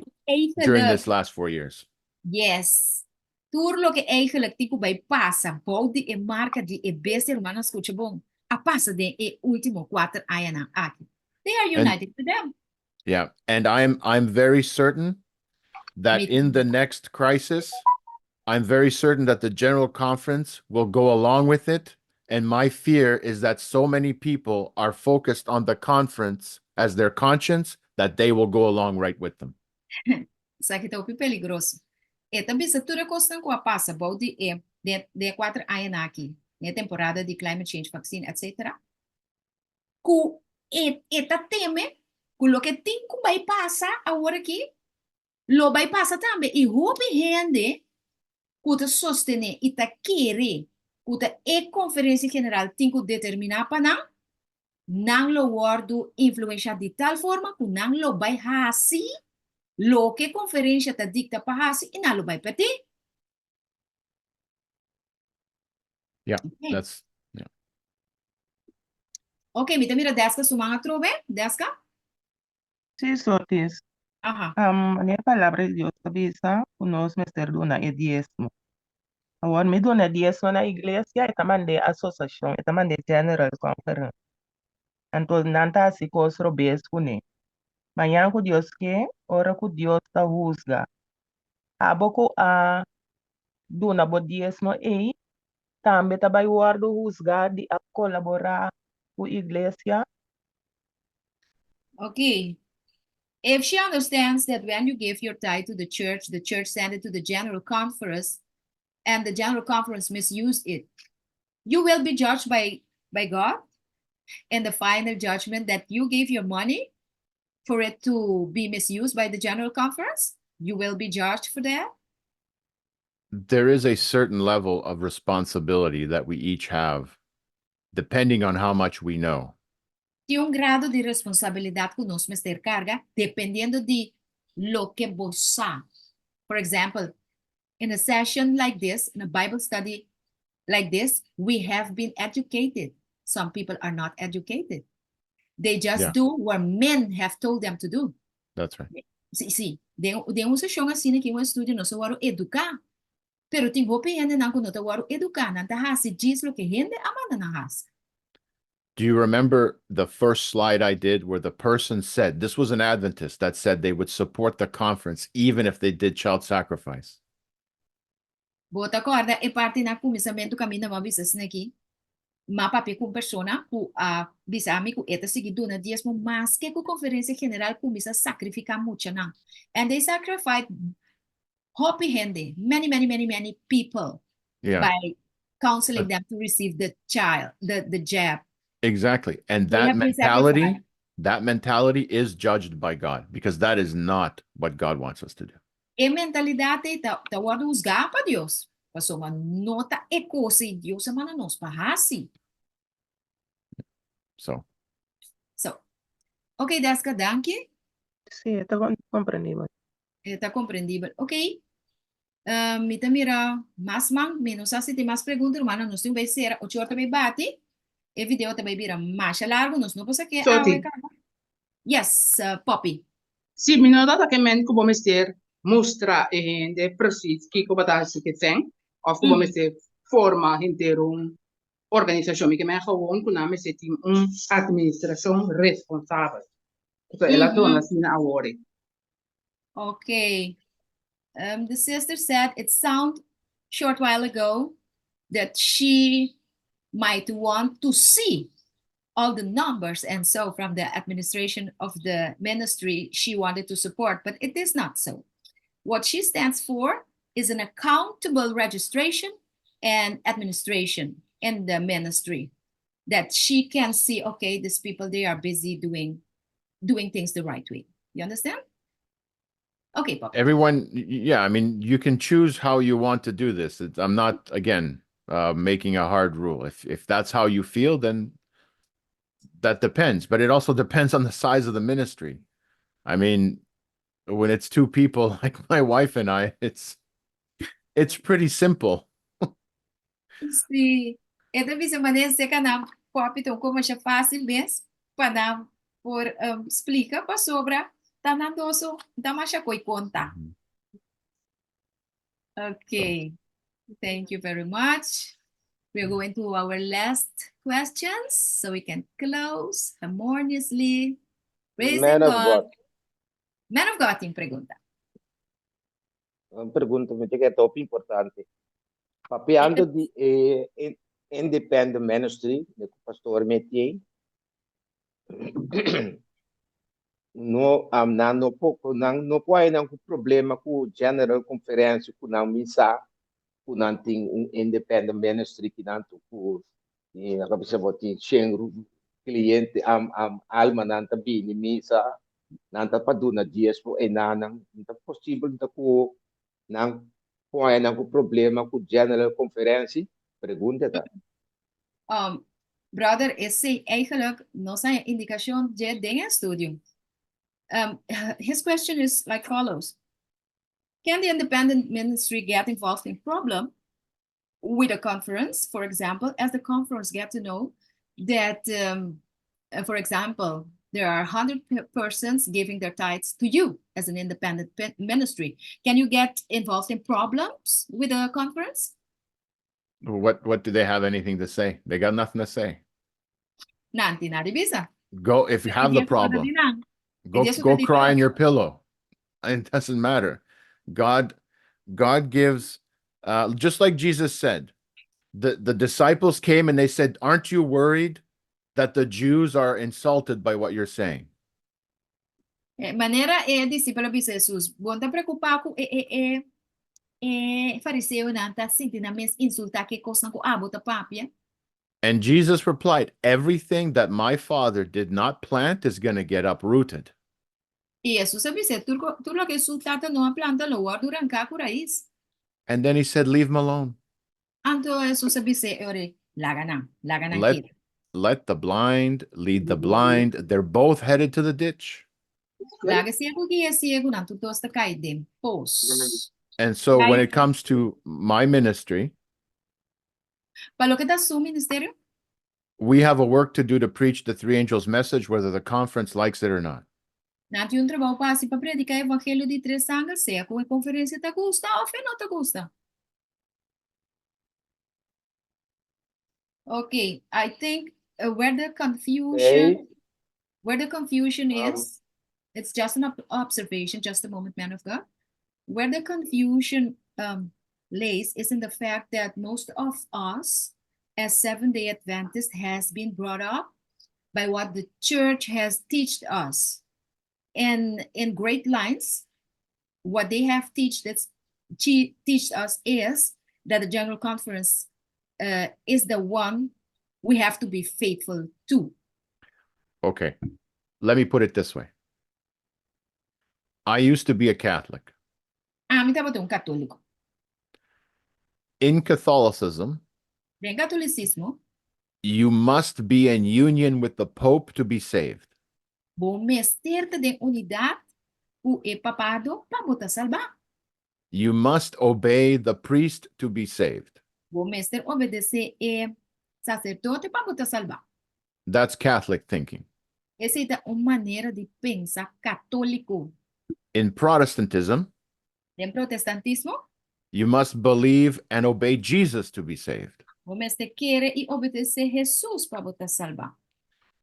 during eigenlijk, this last 4 years. Yes. Tur loke eigenlijk tin ku bai pasa, bou di e marka di e bestia, ruman, skucha bon, a pasa den e último 4 añanan aki. They are united with them. Yeah, and I'm very certain that Me in the next crisis, I'm very certain that the General Conference will go along with it. And my fear is that so many people are focused on the conference as their conscience that they will go along right with them. Esaki ta peligroso. E tambe sa tur kos ku a pasa, bou di e de 4 añanan aki, na temporada di climate change, vaccine, etc. Ku e ta teme ku loke tin ku bai pasa awor aki, lo bai pasa tambe. I hopi hende ku ta sostené i ta kere ku ta e Konferensia General tin ku determiná pa nan, nan lo wòrdu influensiá di tal forma ku nan lo bai hasi loke konferensia ta dikta pa hasi i nan lo bai pèrdè. Yeah, that's yeah. Ok, mi ta mira Deska su man atrobe. Deska? Sí, Sotis. E palabra di Dios ta bisa ku nos mester duna e diesmo. Awor mi duna diesmo na iglesia i tambe asosiashon, i tambe General Conference. Anto nan ta hasi kos robes kuné. Mañan ku Dios ke, ora ku Dios ta husga. Abo ku a duna bo diesmo ei, tambe ta bai wòrdu husgá di a kolaborá ku iglesia. Okay. If she understands that when you give your tithe to the church send it to the General Conference, and the General Conference misused it, you will be judged by God in the final judgment that you gave your money. For it to be misused by the General Conference? You will be judged for that? There is a certain level of responsibility that we each have, depending on how much we know. Tin un grado di responsabilidat ku nos mester karga, dependiendo di loke bo sa. For example, in a session like this, in a Bible study like this, we have been educated. Some people are not educated. They just do what men have told them to do. That's right. Si. Den un seshon asina aki, un estudio, nos a wòrdu eduká. Pero tin hopi hendenan ku no ta wòrdu eduká, nan ta hasi djis loke hende a manda nan hasi. Do you remember the first slide I did where the person said, this was an Adventist that said they would support the conference even if they did child sacrifice? Bo ta kòrda e parti na kuminsamentu kaminda m'a bisa aki. M'a papia ku persona ku a bisa mi ku e ta sigui duna diesmo maske ku Konferensia General kuminsá sakrifiká muchanan. And they sacrificed hopi hende, many, many, many, many people by counseling them to receive the child, the jab. Exactly. And They that have been mentality, sacrificed. That mentality is judged by God because that is not what God wants us to do. E mentalidat ta wòrdu husgá pa Dios. Pasobra no ta e kos Dios a manda nos pa hasi. So, So, ok, Deska, danki. Si, ta komprendibel. Ta komprendibel. Ok. Mi ta mira mas man, mi no sa si tin mas pregunta, ruman, nos tin ku sera, 8 or tambe bati. E video tambe bira mas largu, nos no por ku Sorry. Yes, Poppy. Si, mi no ta ke men ku bo mester mustra e hende precies kiko bo ta hasi ku sèn, òf ku bo mester forma henter un organisashon. Mi ke men gewoon ku nan mester tin un administrashon responsabel. So, el a duna asina awor. Okay. The sister said it sound short while ago that she might want to see all the numbers and so from the administration of the ministry she wanted to support, but it is not so. What she stands for is an accountable registration and administration in the ministry that she can see, okay, these people, they are busy doing things the right way. You understand? Okay, Papa. Everyone, yeah, I mean, you can choose how you want to do this. I'm not, again, making a hard rule. If that's how you feel, then that depends. But it also depends on the size of the ministry. I mean, when it's two people like my wife and I, it's pretty simple. Si, e ta bisa manera ku nan Poppy ta komo masha fásil mes pa nan por splika pasobra ta nan dos so ta masha kos konta. Okay, thank you very much. We're going to our last questions so we can close harmoniously. Praise Man of God. God. Man of God tin pregunta. Un pregunta ku ta hopi importante. Papiando di independent ministry, ku pastor Metier, no nan no por nan no por nan ku problema ku General Conference ku nan misa ku nan tin un independent ministry ku nan tu ku e a kabesa bo tin 100 kliente alma nan ta bini misa nan ta pa duna diesmo e nan ta posibel ta ku nan pone nan ku problema ku General Conference? Pregunta ta. Brother, esei eigenlijk nos a indikashon di den studio. His question is like follows. Can the independent ministry get involved in problem with a conference, for example, as the conference get to know that, for example, there are 100 persons giving their tithes to you as an independent ministry? Can you get involved in problems with a conference? What do they have anything to say? They got nothing to say. Nan tin nada di bisa. Go if you have the problem. Go cry in your pillow. It doesn't matter. God gives, just like Jesus said, the disciples came and they said, "Aren't you worried that the Jews are insulted by what you're saying?" Manera e disipelnan a bisa Jesus, "Bo n' ta preokupá ku e fariseonan ta sinti nan mes insultá ku kos ku abo ta papia?" And Jesus replied, "Everything that my Father did not plant is going to get uprooted." I Hesus a bis'é, Tur ku, tur loke su Tata no a planta lo wòrdu ranká ku rais. And then he said, Leave them alone. Anto Hesus a bis'é e ora ei, Laga nan, laga nan Let keda. let the blind lead the blind. They're both headed to the ditch. Laga e siegu guia e siegu, nan tur dos ta kai den pos. And so when Kai. it comes to my ministry, Pa loke ta su ministerio, we have a work to do to preach the three angels message, whether the conference likes it or not. Nan tin un trabou pa hasi pa prediká e evangelio di tres angel, sea ku e konferensia ta gusta òf e no ta gusta. Ok, I think where the confusion, Hey, where the confusion um, is, it's just an observation, just a moment, man of God. Where the confusion lays is in the fact that most of us as Seventh-day Adventists has been brought up by what the church has taught us. And in great lines, what they have teach that's teach us is that the General Conference is the one we have to be faithful to. Okay. Let me put it this way. I used to be a Catholic. Ami tabata un katóliko. In Catholicism, Den katolisismo, you must be in union with the Pope to be saved. Bo mester ta den unidat ku e papado pa bo ta salbá. You must obey the priest to be saved. Bo mester obedesé e saserdote pa bo ta salbá. That's Catholic thinking. Esei ta un manera di pensa katóliko. In Protestantism, Den protestantismo, you must believe and obey Jesus to be saved. Bo mester kere i obedesé Hesus pa bo ta salbá.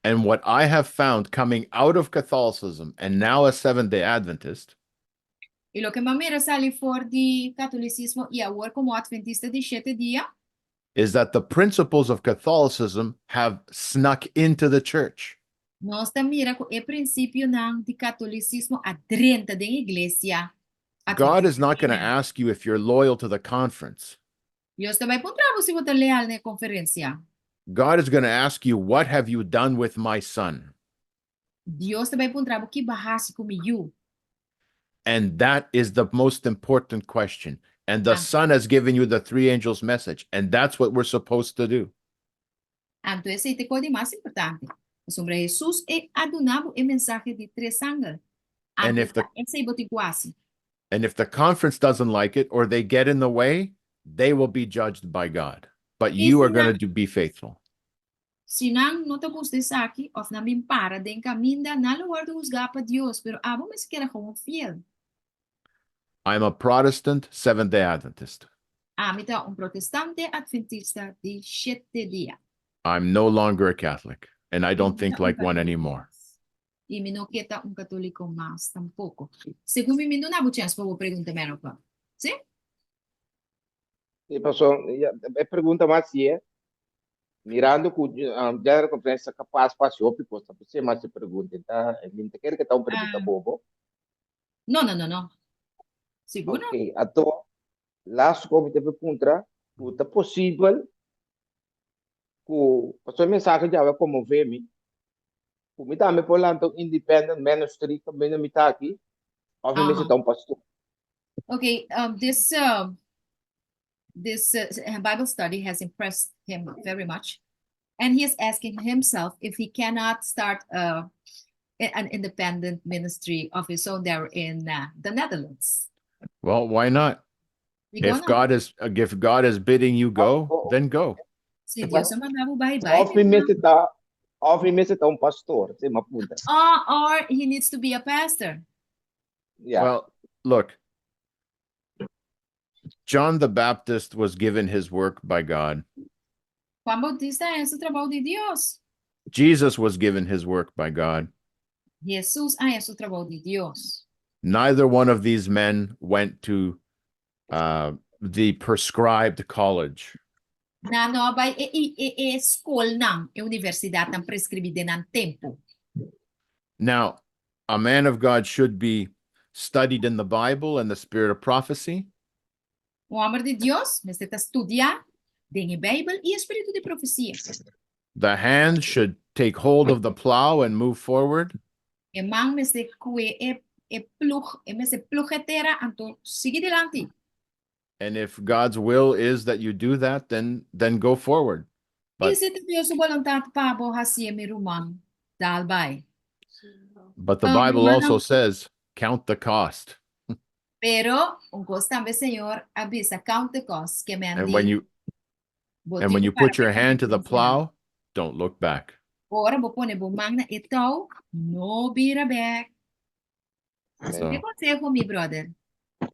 And what I have found coming out of Catholicism and now a Seventh day Adventist I loke m'a mira sali for di katolisismo i awor komo atventista di shete dia, is that the principles of Catholicism have snuck into the church. Nos ta mira ku e prinsipionan di katolisismo a drenta den iglesia God is not going to atventista. ask you if you're loyal to the conference. Dios ta bai puntra bo si bo ta leal na e konferensia. God is going to ask you, What have you done with my son? Dios ta bai puntra bo ki bo a hasi ku mi yu. And that is the most important question. And the Ah. son has given you the three angels message. And that's what we're supposed to do. Anto esei ta e kos di mas importante. Pasobra Hesus e a duna bo e mensahe di tres angel. And Anto if the ta esei bo tin ku hasi. And if the conference doesn't like it or they get in the way, they will be judged by God. But I you are si nan going to be faithful. Si nan no ta gusta esaki òf nan bin para den kaminda, nan lo wòrdu husgá pa Dios, pero abo mester keda gewoon fiel. I'm a Protestant Seventh day Adventist. Ami ta un protestante atventista di shete dia. I'm no longer a Catholic, and I Mi don't no think ta un like one katóliko anymore. mas. I mi no ke ta un katóliko mas tampoko. Segun mi, mi no na bo chèns pa bo pregunta mi anokwa. Sí? Sí, paso, ya, e pregunta mas si e, mirando ku General Conference ta kapas pa hasi hopi kos, ta por mas e pregunta. Ta, mi ta kere ke ta un pregunta Ah. bobo. No, no, no, no. Sigur no. Ok, ato, laatste kos mi ta puntra, ku ta posibel ku, paso e mensahe djawe a konmové mi, ku mi tambe por lanta un independent ministry kaminda mi ta aki, òf mi mester ta un pastor. Okay, this this Bible study has impressed him very much. And he is asking himself if he cannot start an independent ministry of his own there in the Netherlands. Well, why not? Digo, If no. God is if God is bidding you go, Oh, then go. Si Dios a manda bo bai, bai. Òf mi mester ta, òf mi mester ta un pastor, si, m'a puntra. Or he needs to be a pastor. Yeah. Well, look. John the Baptist was given his work by God. Juan Bautista a haña su trabou di Dios. Jesus was given his work by God. Jesus a haña su trabou di Dios. Neither one of these men went to the prescribed college. Nan no a bai e e e e skolnan, e universidatnan preskribí den nan tempu. Now, a man of God should be studied in the Bible and the spirit of prophecy. Un hòmber di Dios mester ta studiá den e Beibel i e spiritu di profesia. The hand should take hold of the plow and move forward. E man mester kue e. e plug, e mester plug e tera, anto sigui dilanti. And if God's will is that you do that, then go forward. I But si ta Dios su boluntat pa bo hasié, mi ruman, dal bai. But the Bible Rumannan, also says count the cost. Pero un kos tambe Señor a bisa, count the cost, ke men And when di you bo and tin when ku you para put your pensa hand to the den plow, don't look back. Ora bo pone bo man na e tou, no bira bek. So E konseho, mi brother.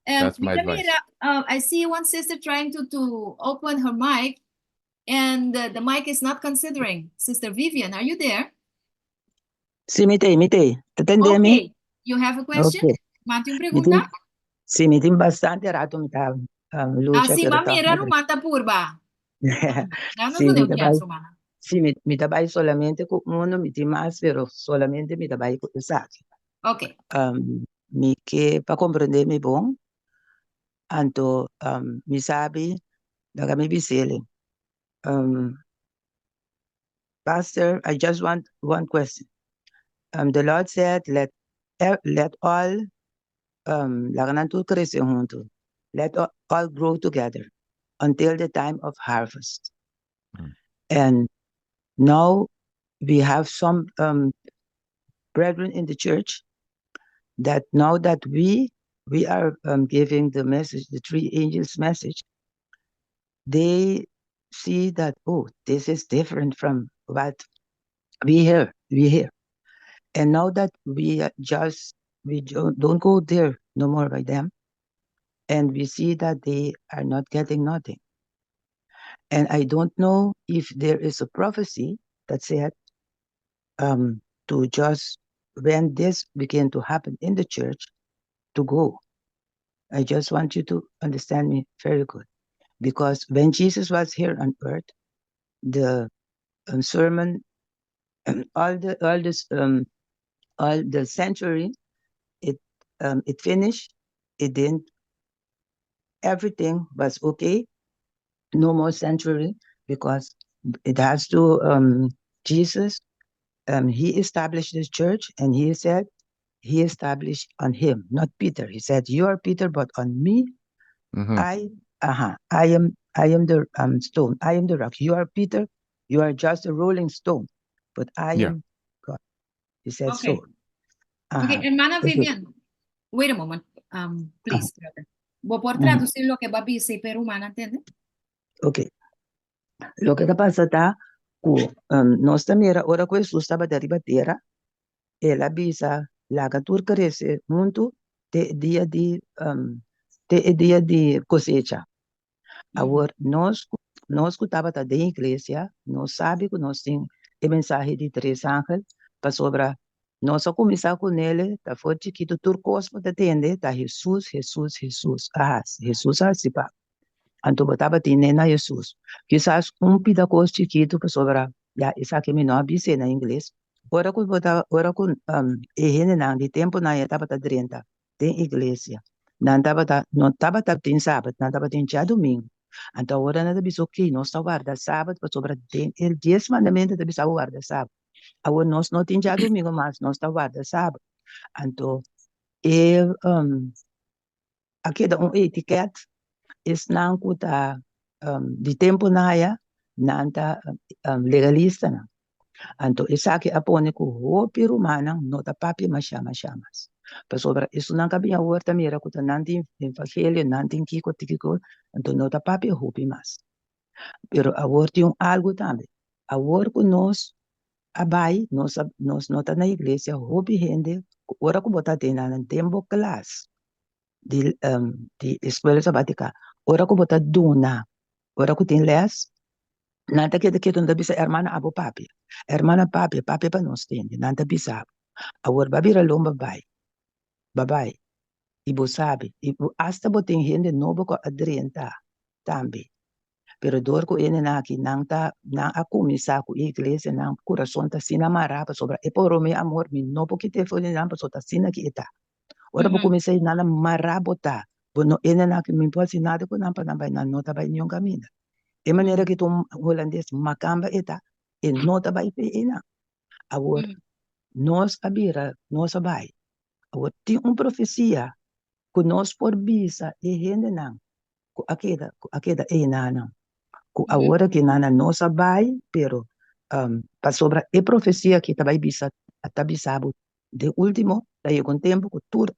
that's my Mira, advice. mira, I see one sister trying to open her mic, and the mic is not considering. Sister Vivian, are you there? Sí, mi t'ei, mi t'ei. Ta tende mi? Okay. You have a question? Ok. Bo tin un Mi tin, pregunta? sí, mi tin bastante rato mi ta lucha, Ah, sí, pero m'a toch mira no. ruman ta purba. No, no, Sí, no, mi no, ta bai, ruman. sí, mi ta bai solamente ku uno, mi tin mas, pero solamente mi ta bai ku esaki. Mi ke pa komprondé mi bon, anto mi sabi, laga mi bis'é. Pastor, I just want one question. The Lord said, let all laga nan tur krese huntu. Let all grow together until the time of harvest. And now we have some brethren in the church that now that we are giving the message, the three angels message, they see that, oh, this is different from what we hear. We hear. And now that we are just we don't go there no more by them, and we see that they are not getting nothing. And I don't know if there is a prophecy that said to just when this began to happen in the church to go. I just want you to understand me very good. Because when Jesus was here on earth, the sermon, all the century, it finished. It didn't. Everything was okay. No more sanctuary because it has to. Jesus, he established this church, and he said he established on him, not Peter. He said, "You are Peter, but on me, I am the stone. I am the rock. You are Peter. You are just a rolling stone, but I am God." He said so. Okay, hermana Vivian, wait a moment, please, brother. Bo por tradusí loke b'a bisa pa ruman, entendé? Ok. Loke ta pasa ta ku nos ta mira ora ku Jesus tabata riba tera, el a bisa laga tur krese huntu te dia di te dia di kosecha. Awor nos ku tabata den iglesia, nos sabi ku nos tin e mensahe di tres angel, pasobra nos a kuminsá kuné, ta for chikitu, tur kos bo ta tende, ta Jesus, Jesus, Jesus. Ah, Jesus hasi pa. Anto bo tabatin na Jesus. Kisas un pida kos chikitu pasobra ya esaki mi no a bis'é na ingles. Ora ku bo ta ora ku e hendenan di tempunan ya tabata drenta den iglesia. Nan tabata no tabata tin sabat, nan tabatin djadumingu. Anto ora nan ta bisa ok, nos ta warda sabat pasobra den e 10 mandamentu ta bisa warda sabat. Awor nos no tin djadumingu mas, nos ta warda sabat. Anto e a keda un etiket esnan ku ta di tempunan aya nan ta legalistanan. Anto esaki a pone ku hopi rumannan no ta papia masha masha mas. Pasobra esunnan ku a bin awor ta mira ku ta nan tin evangelio, nan tin kiko kiko, anto no ta papia hopi mas. Pero awor tin un algu tambe. Awor ku nos a bai, nos no ta na iglesia, hopi hende, ora ku bo ta den nan den bo klas di eskuela sabátika, ora ku bo ta duna, ora ku tin les, nan ta keda ketu, nan ta bisa, "Hermana, abo papia. Hermana, papia, papia pa nos tende." Nan ta bisa. Awor b'a bira lomba bai. Bye bye. I bo sabi, i hasta bo tin hende nobo ku a drenta tambe. Pero dor ku hendenan aki nan ta nan a kuminsá ku iglesia, nan kurason ta asina mará pasobra e promé amor mi no por kit'é for di nan pasobra ta asina ki e ta. Ora bo kuminsá i nan a mará bo ta, bo no hendenan aki mi por hasi nada ku nan pa nan bai, nan no ta bai niun kaminda. E manera ki ta un hulandes makamba e ta, e no ta bai pe einan. Awor nos a bira, nos a bai. Awor tin un profesia ku nos por bisa e hendenan ku a keda ku a keda einanan, ku awor aki nan no sa bai, pero pasobra e profesia aki ta bai bisa ta bisa bo den ultimo ta yega un tempu ku tur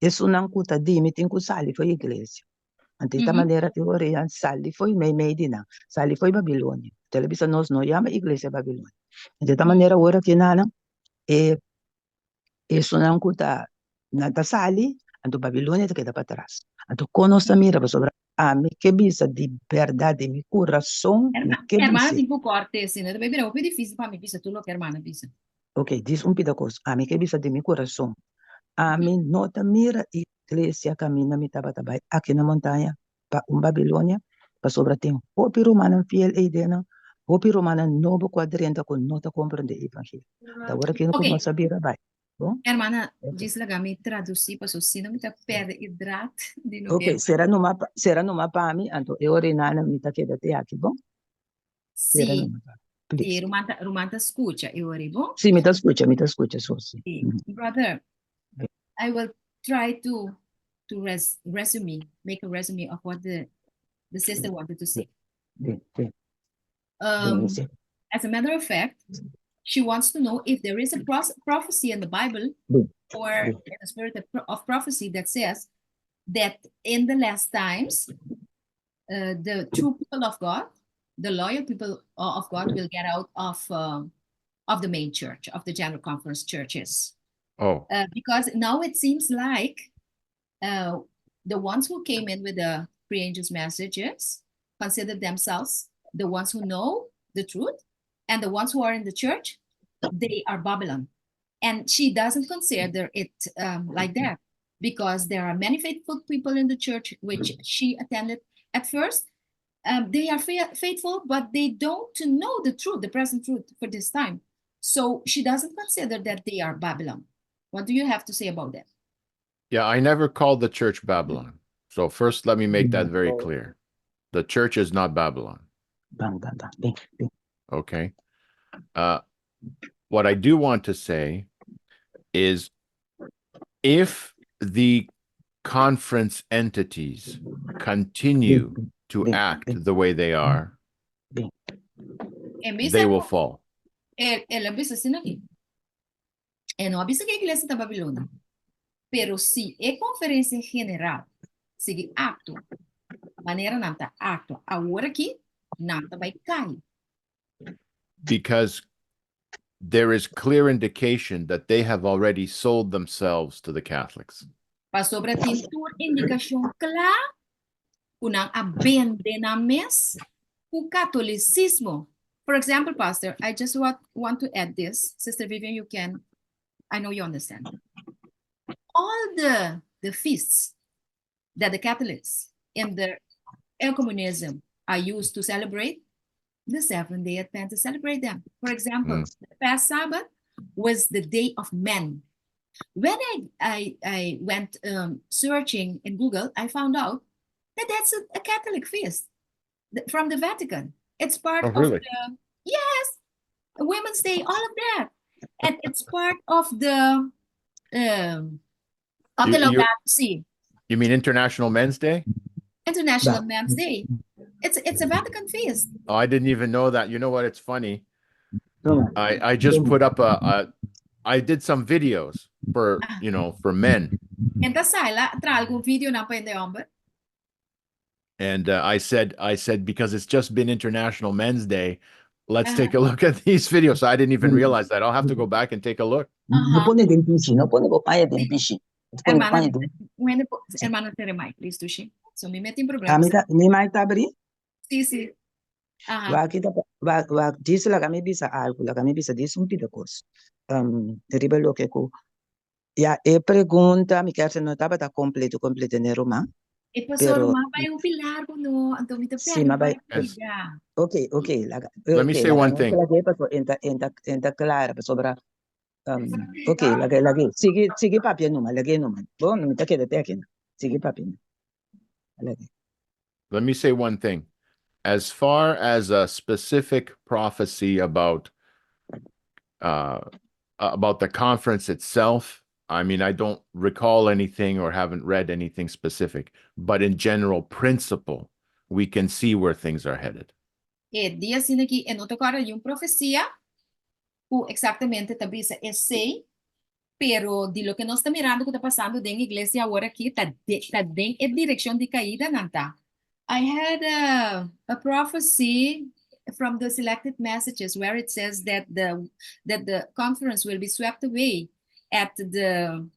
esunnan ku ta dimi tin ku sali for iglesia. Anto e ta manera e ora ei sali for meimei di nan, sali for Babilonia. Anto el a bisa nos no yama iglesia Babilonia. Anto e ta manera awor aki nan e esunnan ku ta nan ta sali, anto Babilonia ta keda patras. Anto kon nos ta mira? Pasobra ami ke bisa di bèrdat, di mi kurason, mi ke Hermana bis'é. tin ku kòrte asina, ta bira hopi difísil pa mi bisa tur loke hermana bisa. Ok, dis un pida kos, ami ke bisa di mi kurason, ami no ta mira iglesia kaminda mi tabata bai aki na Montaña pa un Babilonia, pasobra tin hopi rumannan fiel eidenan, hopi rumannan nobo ku a drenta ku no ta komprendé e evangelio. Ta ora ku Ok. nos a bira bai. Bon? Hermana, Ok. djis laga mi tradusí paso si no mi ta pèrdè e draad di loke. Ok, sera numa pa, sera numa pa mi, anto e ora einana mi ta keda te aki, bon? Sera Sí, numa pa mi, please. sí, ruman ta, ruman ta skucha e ora ei, bon? Sí, mi ta skucha, mi ta skucha, so sí. Sí. Brother, I will try to to res resume, make a resume of what the the sister wanted to say. Bien, bien. As a matter of fact, she wants to know if there is a prophecy in the Bible or in the spirit of prophecy that says that in the last times, the true people of God, the loyal people of God will get out of the main church, of the General Conference churches. Oh. Because now it seems like the ones who came in with the pre-angels messages consider themselves the ones who know the truth, and the ones who are in the church, they are Babylon. And she doesn't consider it like that because there are many faithful people in the church which she attended at first. They are faithful, but they don't know the truth, the present truth for this time. So she doesn't consider that they are Babylon. What do you have to say about that? Yeah, I never called the church Babylon. So first, let me make that very clear. The church is not Babylon. Bang, bang, bang, bang, bang. Okay. What I do want to say is if the conference entities continue to act the way they are, they will fall. El a bisa asina aki. E no a bisa ku e iglesia ta Babilonia. Pero si e konferensia general sigui aktua manera nan ta aktua awor aki, nan ta bai kai. Because there is clear indication that they have already sold themselves to the Catholics. Pasobra tin tur indikashon kla ku nan a bende nan mes ku katolisismo. For example, Pastor, I just want to add this. Sister Vivian, you can, I know you understand. All the feasts that the Catholics in the ecumenism are used to celebrate, the Seventh Day Adventists celebrate them. For example, the past Sabbath was the Day of Men. When I went searching in Google, I found out that that's a Catholic feast from the Vatican. It's part Oh, of really? the, yes, Women's Day, all of that. And it's part of the Laudato Si. You mean International Men's Day? International Men's Day. It's a Vatican feast. Oh, I didn't even know that. You know what? It's funny. Toma. I just put up a I did some videos for you know for men. Entonses el a traha algun video nan pa hende hòmber. And I said, because it's just been International Men's Day, let's take a look at these videos. I didn't even realize that. I'll have to go back and take a look. No pone den pishi, no pone bo paña den pishi. Pone bo Hermana, paña den. Wende po, hermana Teremai, please, Dushi. So mi mete in problema. Ami ta, mi mai ta abri? Sí. Aha. Wak ta, wak, wak, djis laga mi bisa algu, laga mi bisa djis un pida kos. Riba loke ku, ya, e pregunta, mi kier no tabata kompleto, kompleto ne ruman. E pasó Pero, ruman bai un largu no, anto mi ta si, ma bai, pida. Ok, laga, Let me ok, say laga one nos thing. lag'é paso e ta klara, pasobra, ok, lag'é, lag'é, sigui, sigui papia numa, lag'é numa. Bon, mi ta keda te aki, sigui papia numa. Lag'é. Let me say one thing. As far as a specific prophecy about the conference itself, I mean, I don't recall anything or haven't read anything specific, but in general principle, we can see where things are headed. E di asina aki e no ta kòrda di un profesia ku eksaktamente ta bisa esei, pero di loke nos ta mirando ku ta pasando den iglesia awor aki ta de, ta den e direkshon di kaida nan ta. I had a prophecy from the Selected Messages where it says that the conference will be swept away at the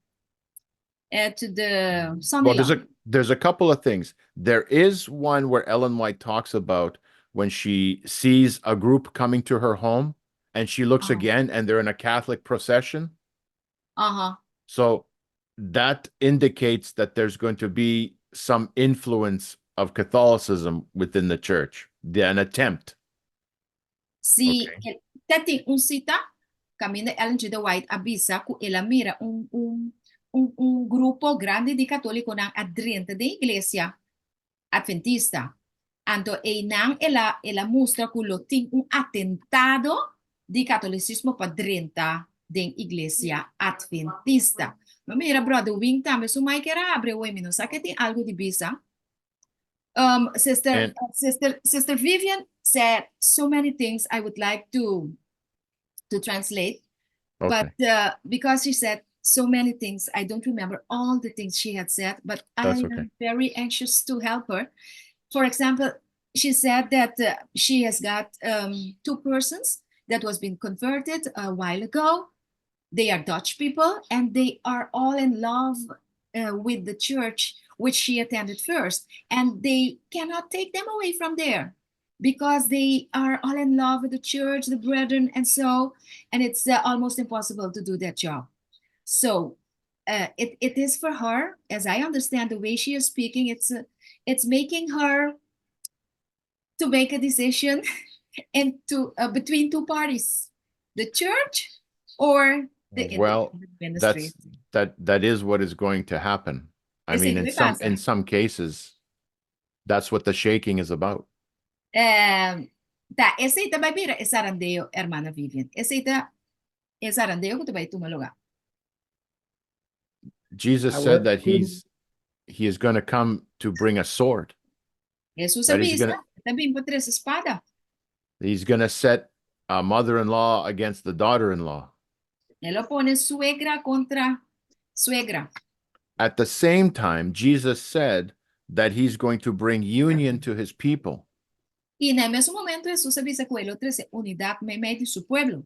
Sunday Well, there's law. a couple of things. There is one where Ellen White talks about when she sees a group coming to her home and she looks again and they're in a Catholic procession. So that indicates that there's going to be some influence of Catholicism within the church, an attempt. Si tatin un sita, kaminda Ellen G. White a bisa ku el a mira un grupo grandi di katólikonan a drenta den iglesia adventista. Anto einan el a mustra ku lo tin un atentado di katolisismo pa drenta den iglesia adventista. Ma mira, brother Wing tambe su mic a habri, mi no sa ku tin algu di bisa. Sister, Sister Vivian said so many things I would like to translate, but because she said so many things, I don't remember all the things she had said, but I That's okay. am very anxious to help her. For example, she said that she has got two persons that was been converted a while ago. They are Dutch people and they are all in love with the church which she attended first, and they cannot take them away from there because they are all in love with the church, the brethren, and so, and it's almost impossible to do that job. So it is for her, as I understand the way she is speaking, it's making her to make a decision and to between two parties, the church or the Well, independent ministry. That is what is going to happen. I Esei mean, in ta some pasa. In some cases, that's what the shaking is about. Ta, esei ta bai bira e zarandeo, ruman Vivian. Esei ta e zarandeo ku ta bai tuma lugá. Jesus I said want that he is going to come to bring a sword. Jesus a That he's bisa, ta bin pa trese spada. He's going to set a mother-in-law against the daughter-in-law. E lo pone suegra kontra suegra. At the same time, Jesus said that he's going to bring union to his people. I na mesun momento, Jesus a bisa ku e lo trese unidat meimei di su pueblo.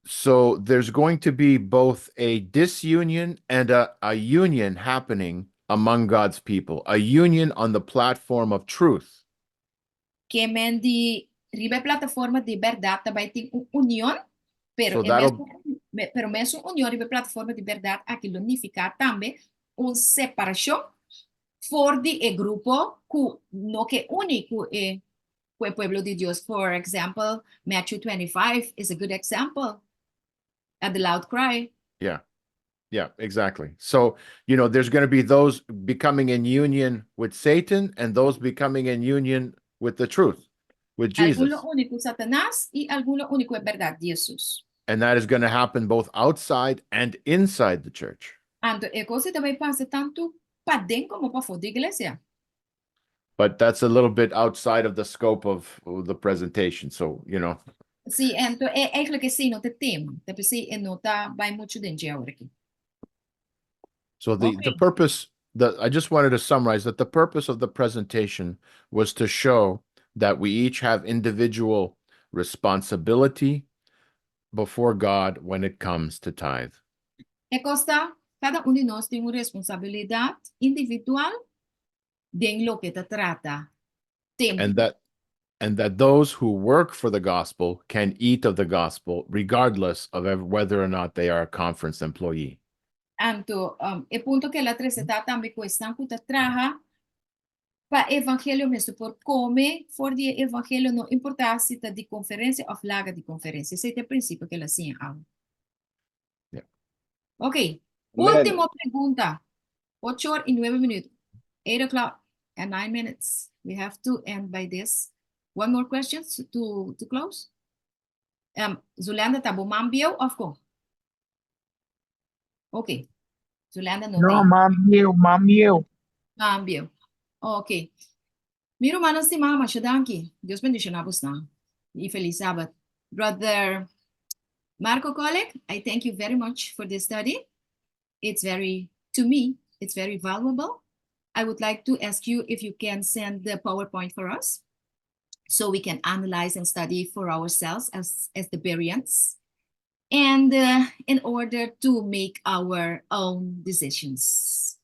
So there's going to be both a disunion and a union happening among God's people, a union on the platform of truth. Ke men di riba plataforma di bèrdat ta bai tin un union, pero So e mesun, pero mesun union riba plataforma di bèrdat aki lo nifiká tambe un separashon for di e grupo ku no ke uni ku e pueblo di Dios. For example, Matthew 25 is a good example. At the loud cry. Yeah, exactly. So there's going to be those becoming in union with Satan and those becoming in union with the truth, with Algun Jesus. lo uni ku Satanas i algun lo uni ku e bèrdat, Jesus. And that is going to happen both outside and inside the church. Anto, e kos ta bai pasa tantu paden komo pafó di iglesia. But that's a little bit outside of the scope of the presentation. So Si, anto, e eigenlijk esei no ta tema. Ta p'esei e no ta bai muchu den dje aki. So the purpose, the I just wanted to summarize that the purpose of the presentation was to show that we each have individual responsibility before God when it comes to tithe. E kos ta, kada un di nos tin un responsabilidat individual den loke ta trata tempu. And that those who work for the gospel can eat of the gospel regardless of whether or not they are a conference employee. Anto, e punto ku el a trese ta tambe ku esnan ku ta traha pa evangelio mes por kome for di evangelio, no importá si ta di konferensia òf laga di konferensia. Esei ta e prinsipio ku el a siña. Ok. Amen. Último pregunta. 8 or i 9 minüt. 8 o'clock and 9 minutes. We have to end by this. One more question to close. Zulanda, ta bo man bieu òf kon? Ok. Zulanda no No, t'ei. m'a bieu, m'a bieu. M'a bieu. Ok. Mi rumannan stimá, masha danki. Dios bendishoná bosnan. I felis sabat. Brother Marco Kolek, I thank you very much for this study. It's very, to me, it's very valuable. I would like to ask you if you can send the PowerPoint for us so we can analyze and study for ourselves as the Bereans and in order to make our own decisions.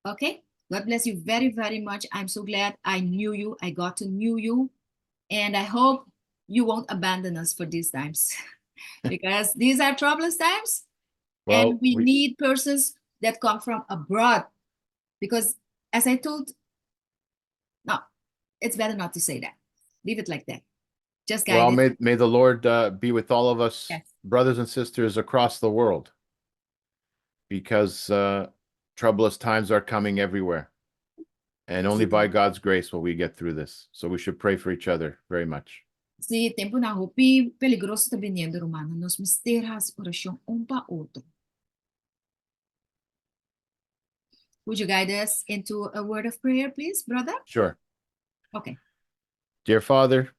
Okay? God bless you very, very much. I'm so glad I knew you. I got to knew you. And I hope you won't abandon us for these times because these are troublous times. Well, And we need persons that come from abroad because, as I told, no, it's better not to say that. Leave it like that. Just guide Well, it. may the Lord be with all of us, brothers and sisters across the world, because troublous times are coming everywhere. And only by God's grace will we get through this. So we should pray for each other very much. Si, temponan hopi peligroso ta biniendo, ruman. Nos mester hasi orashon un pa otro. Would you guide us into a word of prayer, please, brother? Sure. Okay. Dear Father,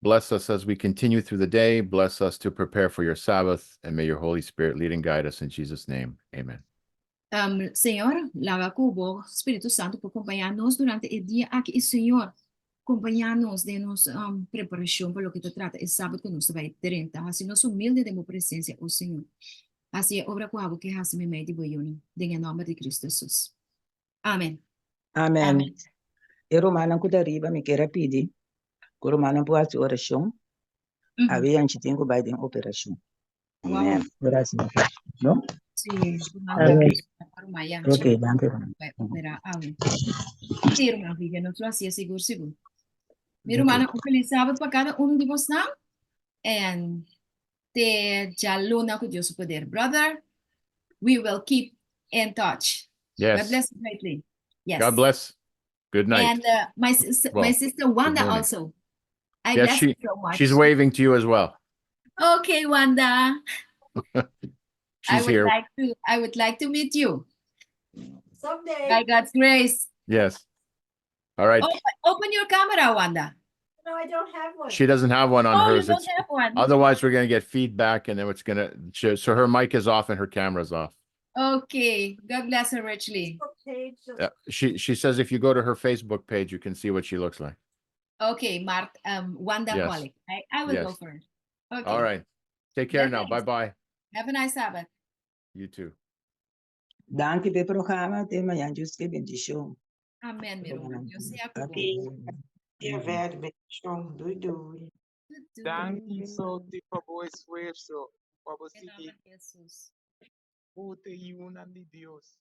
bless us as we continue through the day. Bless us to prepare for your Sabbath, and may your Holy Spirit lead and guide us in Jesus' name. Amen. Señor, laga ku bo Spiritu Santu por kompañá nos durante e dia aki. I Señor, kompañá nos den nos preparashon pa loke ta trata e sabat ku nos ta bai drenta. Hasi nos humilde den bo presensia, o Señor. Hasi e obra ku abo ke hasi meimei di bo yunan. Den e nòmber di Kristu Hesus. Amen. Amen. Amen. E rumannan ku ta riba, mi kier a pidi ku rumannan por hasi orashon. Awe yanchi tin ku bai den operashon. Wow. Gracias. No? Sí, Amen. ruman Yanchi. Ok, danki ruman. Bai operá awe. Sí, ruman Vivian, nos lo hasié sigur, sigur. Mi rumannan, un felis sabat pa kada uno di bosnan. And te djaluna ku Dios su poder. Brother, we will keep in touch. God bless you greatly. Yes. God bless. Good night. And my Well, sister Wanda morning. also. I Yes, bless you so much. she's waving to you as well. Okay, Wanda. She's here. I would like to meet you. Someday. By God's grace. Yes. All right. Open your camera, Wanda. No, I don't have one. She doesn't have one on Oh, you hers. don't have one. Otherwise, we're going to get feedback, and then it's going to. So her mic is off and her camera's off. Okay. God bless her richly. Facebook page. She says if you go to her Facebook page, you can see what she looks like. Okay, Mart, Wanda Yes. Pollock. I will go Yes. for it. Okay. All right. Take care now. Blessings. Bye-bye. Have a nice Sabbath. You too. Danki p'e programa, te mañan Dios ke bendishon. Amen, mi ruman. Dios sea ku bo. Okay. Dia verde, bendishon. Doei doei. Doei. Danki Soti pa bo esfuerso, pa bo Den sigui nòmber di Jesus. Bote yunan di Dios.